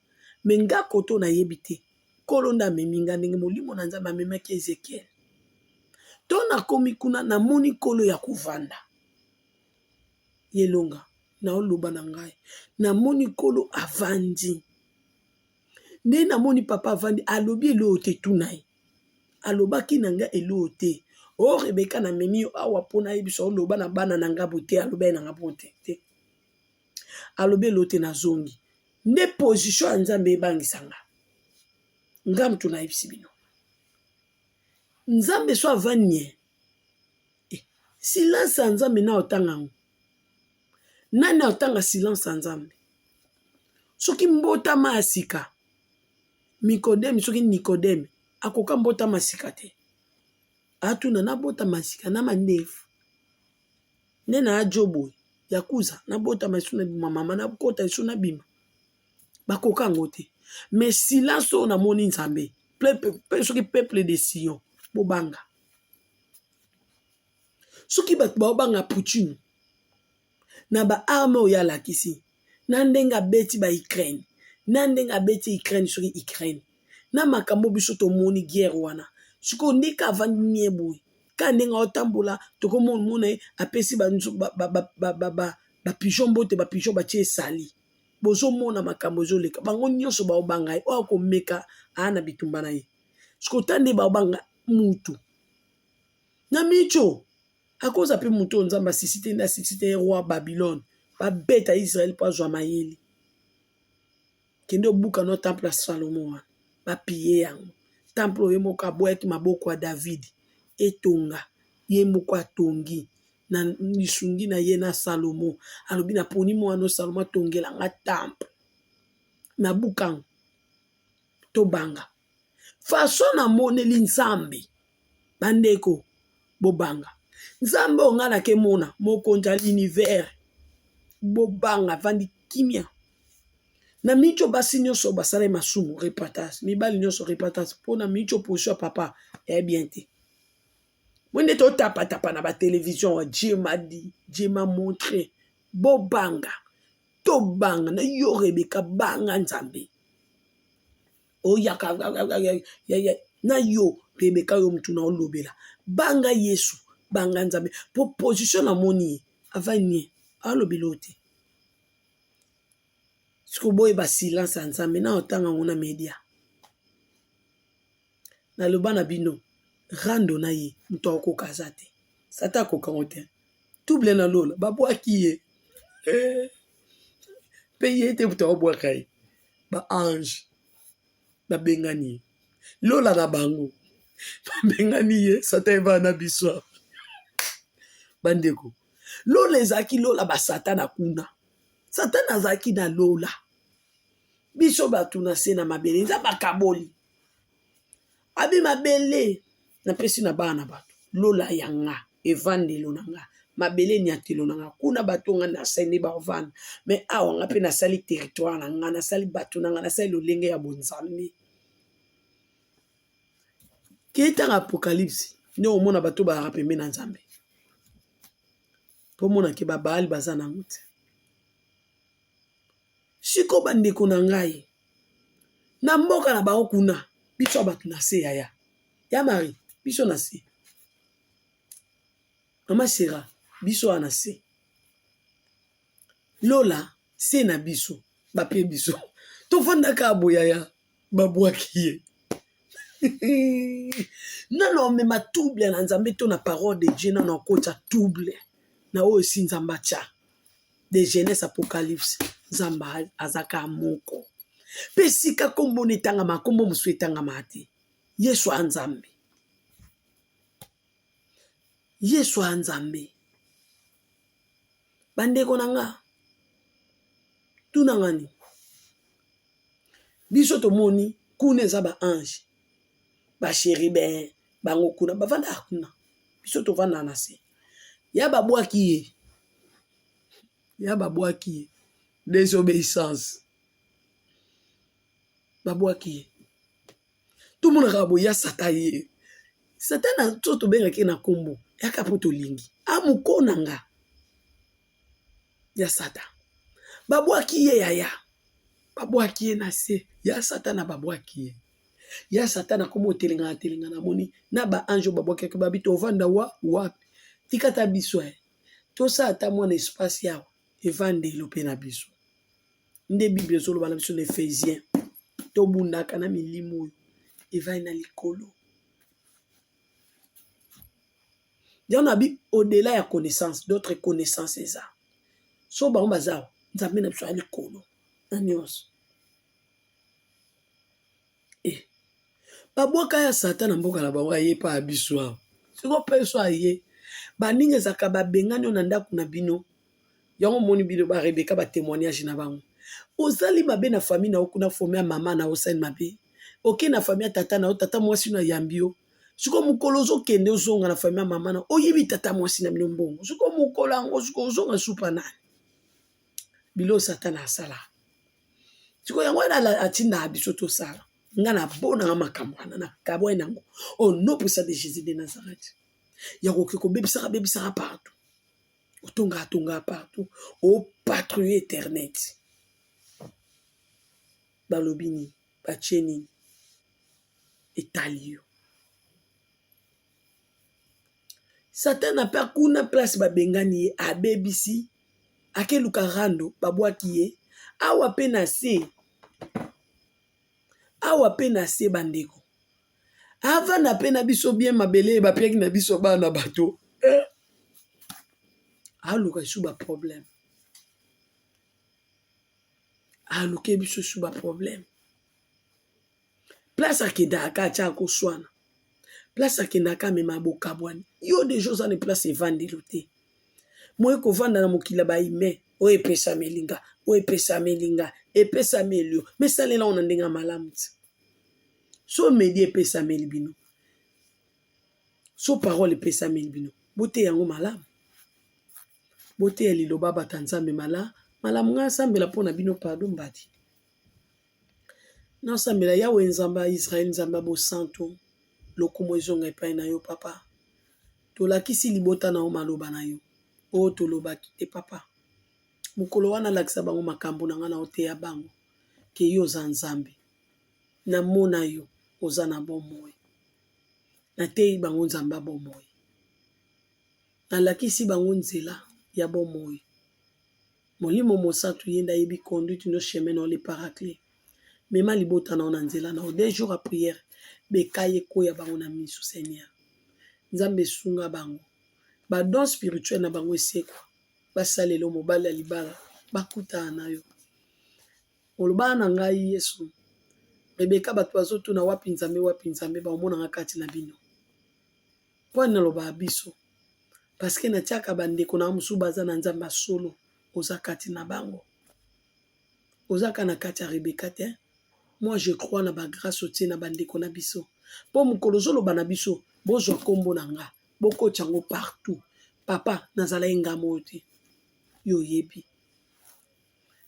Mais nga koto nayebi te. Nkolo nde amemi nga ndenge molimo na Nzambe amemaki Ezekiel. To nakomi kuna, namoni Nkolo ya kovanda. Yelonga, naoloba na ngai. Namoni Nkolo avandi. Nde namoni papa avandi, alobi eloko te, tuna ye. Alobaki na nga eloko te. O Rebeka, namemi yo awa mpo nayebisa oloba na bana na nga bo te, aloba ye na nga bo te te. Alobi eloko te, nazongi. Nde position ya Nzambe ebangisa nga. Nga mutu nayebisi bino. Nzambe so avandi nye. Eh, silence ya Nzambe na otanga yango. Nani otanga silence ya Nzambe? Soki mbotama ya sika, Mikodeme, soki Nikodeme, akoka mbotama sika te. Atuna nabotama sika na mandefu. Nde na ajo boye, yakuza, nabotama esu na bima mama, nakota esu na bima. Bakoka yango te. Mais silence oyo namoni Nzambe, soki peuple de Sion, bobanga. Soki bato baobanga Poutine, na ba arme oyo alakisi, na ndenge abeti ba Ukraine, na ndenge abeti Ukraine, soki Ukraine, na makambo biso tomoni guerre wana. Sikoyo ndenge avandi nie boye, ka ndenge aotambola, tokomona ye apesi ba pigeon mbote, ba pigeon batie esali. Bozomona makambo ezoleka, bango nyonso baobanga ye, oyo akomeka aa na bitumba na ye. Sikoyo ta nde baobanga mutu na micho akoza mpe moto oyo Nzambe asisi te, nde asisi te roi Babylone babeta Israël mpo azwa mayele. Kende obuka no temple ya Salomo wana, bapiye yango. Temple oyo ye moko aboyaki maboko ya David etonga, ye moko atongi na lisungi na ye na Salomo. Alobi naponi mwana oyo Salomo atongela nga temple, nabuka yango. Tobanga façon namoneli Nzambe. Bandeko bobanga Nzambe oyo ngai nakemona, mokonzi ya l'univers. Bobanga, avandi kimia. Na micho basi nyonso basala masumu repentance, mibali nyonso repentance, mpo na micho position ya papa ya bien te. Mwende totapatapa na ba télévision, Dieu m'a dit, Dieu m'a montré. Bobanga. Tobanga na yo Rebeka, banga Nzambe. Oyaka na yo Rebeka, yo mutu na olobela. Banga Yesu, banga Nzambe. Po position na moni ye, avandi nye, alobela yo te. Sikoyo boyeba silence ya Nzambe na otanga yango na media. Naloba na bino, rando na ye moto akokoka aza te. Satan akoka yango te. Double na lola babwaki ye. Eh. Pe ye te moto akobwaka ye. Ba ange babengani ye. Lola na bango babengani ye, Satan evanda na biso. Bandeko, lola ezalaki lola ba Satana kuna. Satana azalaki na lola. Biso bato na se na mabele, Nzambe akaboli. Abi mabele napesi na bana na bato, lola ya nga, evandelo na nga, mabele enyatelo na nga, kuna bato nga nasali nde bavanda. Mais awa nga pe nasali territoire na nga, nasali bato na nga, nasali lolenge ya bonzambe. Ke tanga Apocalypse nde omona bato bazalaka pembeni na Nzambe. Po omona ke ba Baal baza nango te. Sikoyo ba ndeko na ngai, na mboka na bango kuna, biso ya bato na se yaya. Ya Marie, biso na se. Mama Sera, biso awa na se. Lola, se na biso, bapie biso. Tofandaka boye yaya, babwaki ye. Nano omema trouble na Nzambe to na parole de Dieu, nano akotya trouble na oyo esi Nzambe atya. De Genèse Apocalypse, Nzambe aza kaka moko. Mpe esika nkombo na etangama, nkombo mosusu etangama te. Yesu a Nzambe. Yesu a Nzambe. Bandeko na nga, tuna nga nini? Biso tomoni kuna eza ba ange, ba cherubin, bango kuna bavandaka kuna. Biso tovandaka na se. Ya babwaki ye. Ya babwaki ye. Desobéissance. Babwaki ye. Tomonaka boye ya Satan ye. Satan na to tobengaki ye na kombo yaka po tolingi. Amuko na nga. Ya Satan. Babwaki ye yaya. Babwaki ye na se. Ya Satan babwaki ye. Ya Satan akoma otelengana telengana amoni na ba ange oyo babwakaki babi tovanda wa wapi. Tika ata biso eh. Tosala ata mwana espace awa evandelo pe na biso. Nde Bible ezoloba na biso na Ephesiens tobundaka na milimo oyo evandi na likolo. Yango na bi au-delà ya connaissance d'autres connaissances eza. So bango baza awa Nzambe na biso ya likolo na nyonso. Eh, babwaka ya Satan na mboka na bango aye pa ya biso awa. Siko pe so aye baninga ezalaka babengani yo na ndako na bino. Yango omoni bino ba Rebecca ba témoignage na bango. Ozali mabe na famille na yo kuna fomi ya mama na yo osali mabe. Oke na famille ya tata na yo, tata mwasi no ayambi yo. Siko mokolo ozokende ozonga na famille ya mama na oyibi tata mwasi na bino mbongo. Siko mokolo yango siko ozonga supa nani? Bilo Satana asala. Siko yango wana atindaka biso tosala. Nga na bonanga makambo wana na kabwai nango. Au nom puissant de Jésus de Nazareth. Ya koke kobebisaka bebisaka partout. Otonga tonga partout. O patrouille internet. Balobi nini? Batie nini? Etali yo. Satana pe kuna place babengani ye abebisi akeluka rando babwaki ye awa pe na se awa pe na se bandeko avanda pe na biso bien mabele bapiaki na biso bana bato eh. Aluka lisusu ba problème aluke biso lisusu ba problème Place akendaka atia koswana. Place akendaka amema bokabwani. Yo deja oza na place evandelo te. Moye kovanda na mokili ya ba humain oyo epesameli nga, oyo epesameli nga, epesameli yo. Mais salela yango na ndenge ya malamu ti. So media epesameli bino. So parole epesameli bino. Boteya yango malamu. Boteya liloba bato ya Nzambe mala malamu. Ngai nasambela mpo na bino pardon mbadi. Nasambela Yawe Nzambe ya Israël, Nzambe ya bosantu, lokumu ezonga epai na yo papa. Tolakisi libota na yo maloba na yo oyo tolobaki te papa. Mokolo wana lakisa bango makambo na ngai na oteya bango ke yo oza Nzambe. Namona yo oza na bomoi. Nateyi bango Nzambe ya bomoi. Nalakisi bango nzela ya bomoi. Molimo Mosantu ye nde ayebi conduite no chemin na yo le paraclet. Mema libota na yo na nzela na yo. Deux jours ya prière bekayi ekweya bango na miso Seigneur. Nzambe sunga bango. Ba dons spirituels na bango esekwa. Basalela yo mobali ya libala bakutana na yo. Oloba na ngai Yesu. Rebecca bato bazotuna wapi Nzambe wapi Nzambe baomona nga kati na bino. Mpo nini nalobaka biso? Parce que natiaka bandeko na nga mosusu baza na Nzambe ya solo oza kati na bango. Oza kaka na kati ya Rebecca te. Moi je crois na ba grace otie na bandeko na biso. Mpo mokolo ozoloba na biso bozwa nkombo na nga bokotya yango partout. Papa nazalaki nga moko te. Yo oyebi.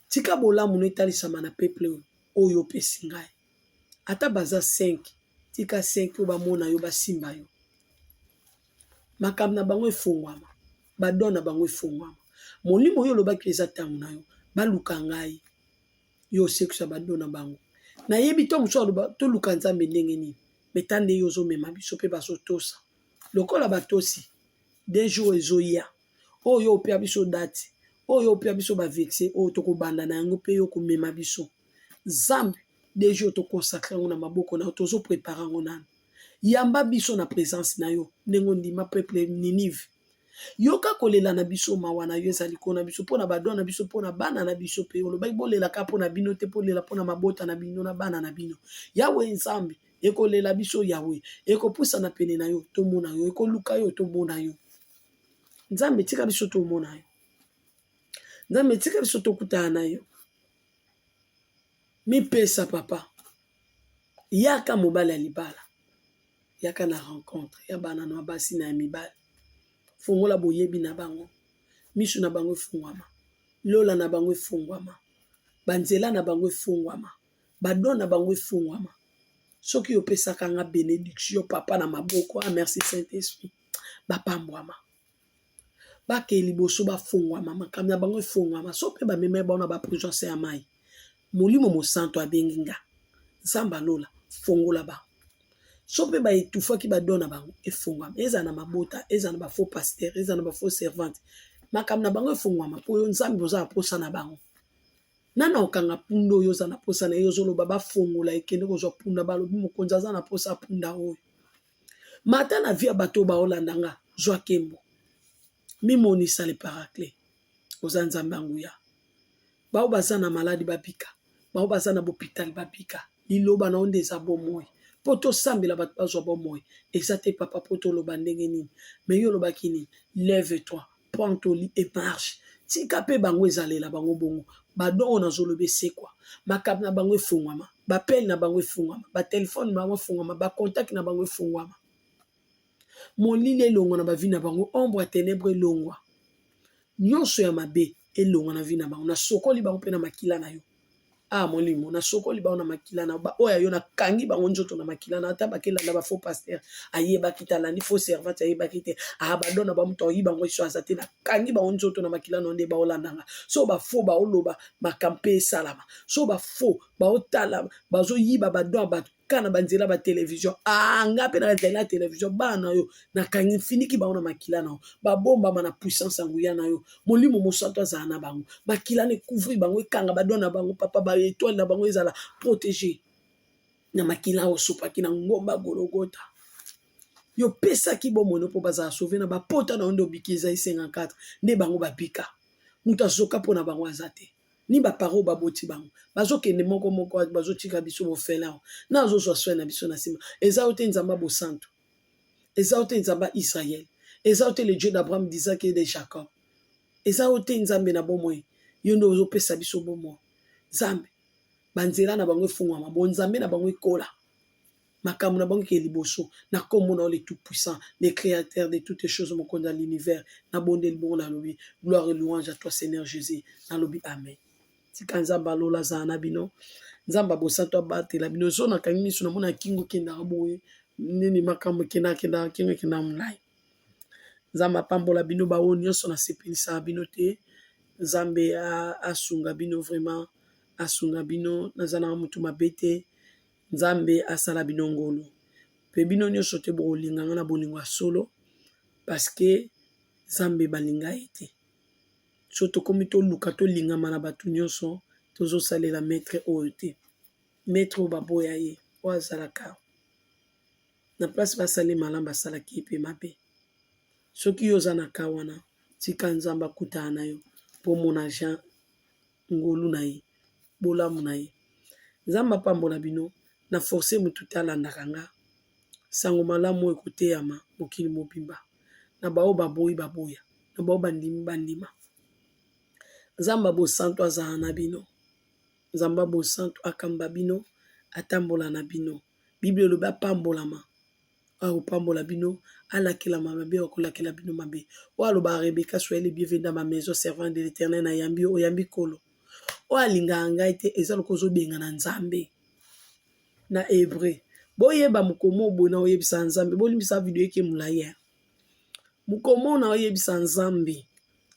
Tika bolamu no etalisama na peuple oyo oyo opesi ngai. Ata baza 5, tika 5 oyo bamona yo basimba yo. Makambo na bango efongwama, ba don na bango efongwama. Molimo oyo olobaki eza ntango na yo, baluka ngai. Yo osekisa ba don na bango. Nayebi to mosusu aloba toluka Nzambe ndenge nini? Mais ta nde yo ozomema biso pe bazotosa. Lokola batosi, deux jours ezoya. Oyo opia biso date, oyo opia biso ba vexe, oyo tokobanda na yango pe yo komema biso. Nzambe, deux jours to consacrer yango na maboko na yo, tozo preparer yango nanu. Yamba biso na presence na yo, ndenge ondima peuple Ninive. Yoka kolela na biso, mawa na yo eza likolo na biso, mpo na ba don na biso, mpo na bana na biso pe. Olobaki bolela kaka mpo na bino te, bolela mpo na mabota na bino na bana na bino. Yawe Nzambe, ekolela biso Yawe, ekopusana pene na yo, tomona yo, ekoluka yo, tomona yo. Nzambe tika biso tomona yo. Nzambe tika biso tokutana na yo. Mipesa papa. Yaka mobali ya libala. Yaka na rencontre ya bana na basi na ya mibali. Fongola boyebi na bango. Miso na bango efungwama. Lola na bango efungwama. Banzela na bango efungwama. Ba don na bango efungwama. Soki opesaka nga benediction papa na maboko, ah merci Saint-Esprit. Bapambwama. Bakei liboso bafungwama, makambo na bango efungwama. So mpe bamemaki bango na ba prison se ya mai. Molimo Mosantu abengi nga. Nzambe ya lola, fongola bango. So mpe ba etouffaki ba don na bango, efungwama. Ezala na mabota, ezala na ba faux pasteurs, ezala na ba faux servantes. Makambo na bango efungwama mpo yo Nzambe oza na posa na bango. Nani akokanga punda oyo oza na posa na ye ozoloba bafongola ekende kozwa punda balobi mokonzi aza na posa ya punda oyo. Mata na vie ya bato oyo baolanda nga zwa kembo. Mimonisa le paraclet. Oza Nzambe ya nguya. Baoyo baza na maladi babika. Baoyo baza na bopital babika. Liloba na yo nde eza bomoi. Po tosambela bato bazwa bomoi. Eza te papa po toloba ndenge nini. Mais yo olobaki nini? Lève toi. Prends ton lit et marche. Tika pe bango ezalela bango bongo. Ba don oyo nazoloba esekwa. Makambo na bango efongwama. Ba appel na bango efongwama. Ba telephone na bango efongwama. Ba contact na bango efongwama. Molili elongwa na ba vie na bango. Ombre ya tenebre elongwa. Nyonso ya mabe elongwa na vie na bango. Nasokoli bango pe na makila na yo. Ah molimo, nasokoli bango na makila na ba oyo ya yo, nakangi bango nzoto na makila na ata bakelanda ba faux pasteur ayebaki te, alandi faux servante ayebaki te, ah ba don na ba moto ayiba yango eso aza te, nakangi bango nzoto na makila na nde baolanda nga. So ba faux baoloba makambo mpe esalama, so ba faux baotala bazoyiba ba don ya bato kaka na banzela ba television, ah nga mpe na nzela ya television bana na yo nakangi finiki bango na makila na yo, babombama na puissance ya nguya na yo. Molimo Mosantu azala na bango, makila na ekouvrir bango, ekanga ba don na bango papa, ba etoile na bango ezala protege na makila oyo osopaki na ngomba Gologota. Yo opesaki bomoi no mpo bazala sauve na bapota na yo nde obiki Esaïe 54 nde bango babika. Moto azoka mpo na bango aza te. Ni ba parents oyo baboti bango bazokende moko moko bazotika biso bofele awa na azozwa soin na biso na nsima. Eza yo te Nzambe ya bosantu, eza yo te Nzambe ya Israël, eza yo te le Dieu d'Abraham, d'Isaac et de Jacob, eza yo te Nzambe na bomoi, yo nde ozopesa biso bomoi. Nzambe, banzela na bango efungwama, bonzambe na bango ekola, makambo na bango ekende liboso na kombo na yo le tout puissant, le créateur de toutes choses, mokonzi ya l'univers. Nabondeli bongo, nalobi gloire et louange à toi Seigneur Jésus, nalobi amen. Tika Nzambe alola azala na bino, Nzambe abosantu abatela bino. So nakangi miso namona kingo ekendaka boye nini makambo ekendaka kendaka kingo ekendaka molai. Nzambe apambola bino baoyo nyonso nasepelisaka bino te. Nzambe asunga bino vraiment, asunga bino. Naza nanga mutu mabe te. Nzambe asala bino ngolu. Pe bino nyonso te bokolinga nga na bolingo ya solo, parce que Nzambe balinga ye te. So tokomi toluka tolingama na bato nyonso, tozosalela maître oyo te. Maître oyo baboya ye, oyo azalaka na place basali malamu, basalaki ye pe mabe. Soki yo oza na ka wana, tika Nzambe akutana na yo po omona Jean ngolu na ye, bolamu na ye. Nzambe apambola bino, na force mutu te alandaka nga. Sango malamu oyo ekoteyama mokili mobimba. Na baoyo baboyi baboya, na baoyo bandimi bandima. Nzambe ya bosantu azala na bino. Nzambe ya bosantu akamba bino, atambola na bino. Bible elobi apambolama. Akopambola bino, alakelama mabe, akolakela bino mabe. Oyo alobaka Rebecca, soyez le bienvenu dans ma maison, servante de l'Éternel, nayambi yo, oyambi Nkolo. Oyo alingaka ngai te, eza lokola ozobengana Nzambe. Na hébreu. Boyeba mokomo boye na oyebisa Nzambe, bolimbisa video eke molayi. Mokomo na oyebisa Nzambe,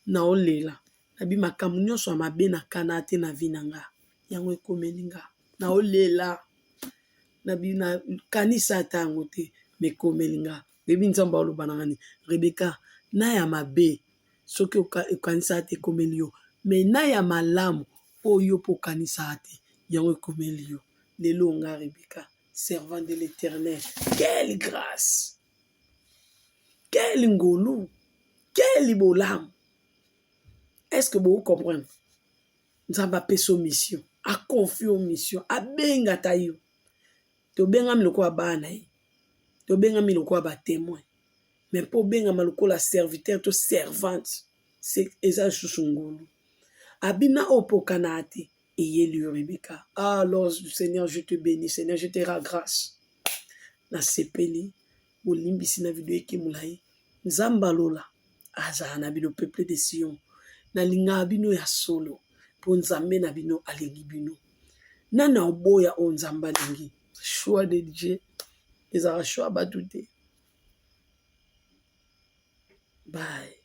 na olela. Nabi makambo nyonso ya mabe na kana te na vie na nga. Yango ekomeli nga. Na olela. Nabi na kanisa ata yango te, mais ekomeli nga. Oyebi Nzambe aloba na nga nini? Rebecca, na ya mabe soki okanisaka te ekomeli yo, mais na ya malamu oyo mpo okanisaka te, yango ekomeli yo. Lelo nga Rebecca, servante de l'Éternel. Quelle grâce! Quel ngolu! Quel bolamu! Est-ce que vous comprenez? Nzambe apesa yo mission, aconfie yo mission, abenga ta yo. Tobengami lokola bana ye, tobengami lokola ba témoin. Mais mpo obengama lokola serviteur to servante, eza lisusu ngolu. Abina oyo mpo okana te, eyeli yo Rebecca. Alors Seigneur, je te bénis, Seigneur, je te rends grâce. Nasepeli, bolimbisi na video eke molai. Nzambe alola azala na bino, peuple de Sion. Nalingaka bino ya solo, mpo Nzambe na bino alingi bino. Nani oboya oyo Nzambe alingi? Choix de Dieu ezalaka choix bato te. Bye.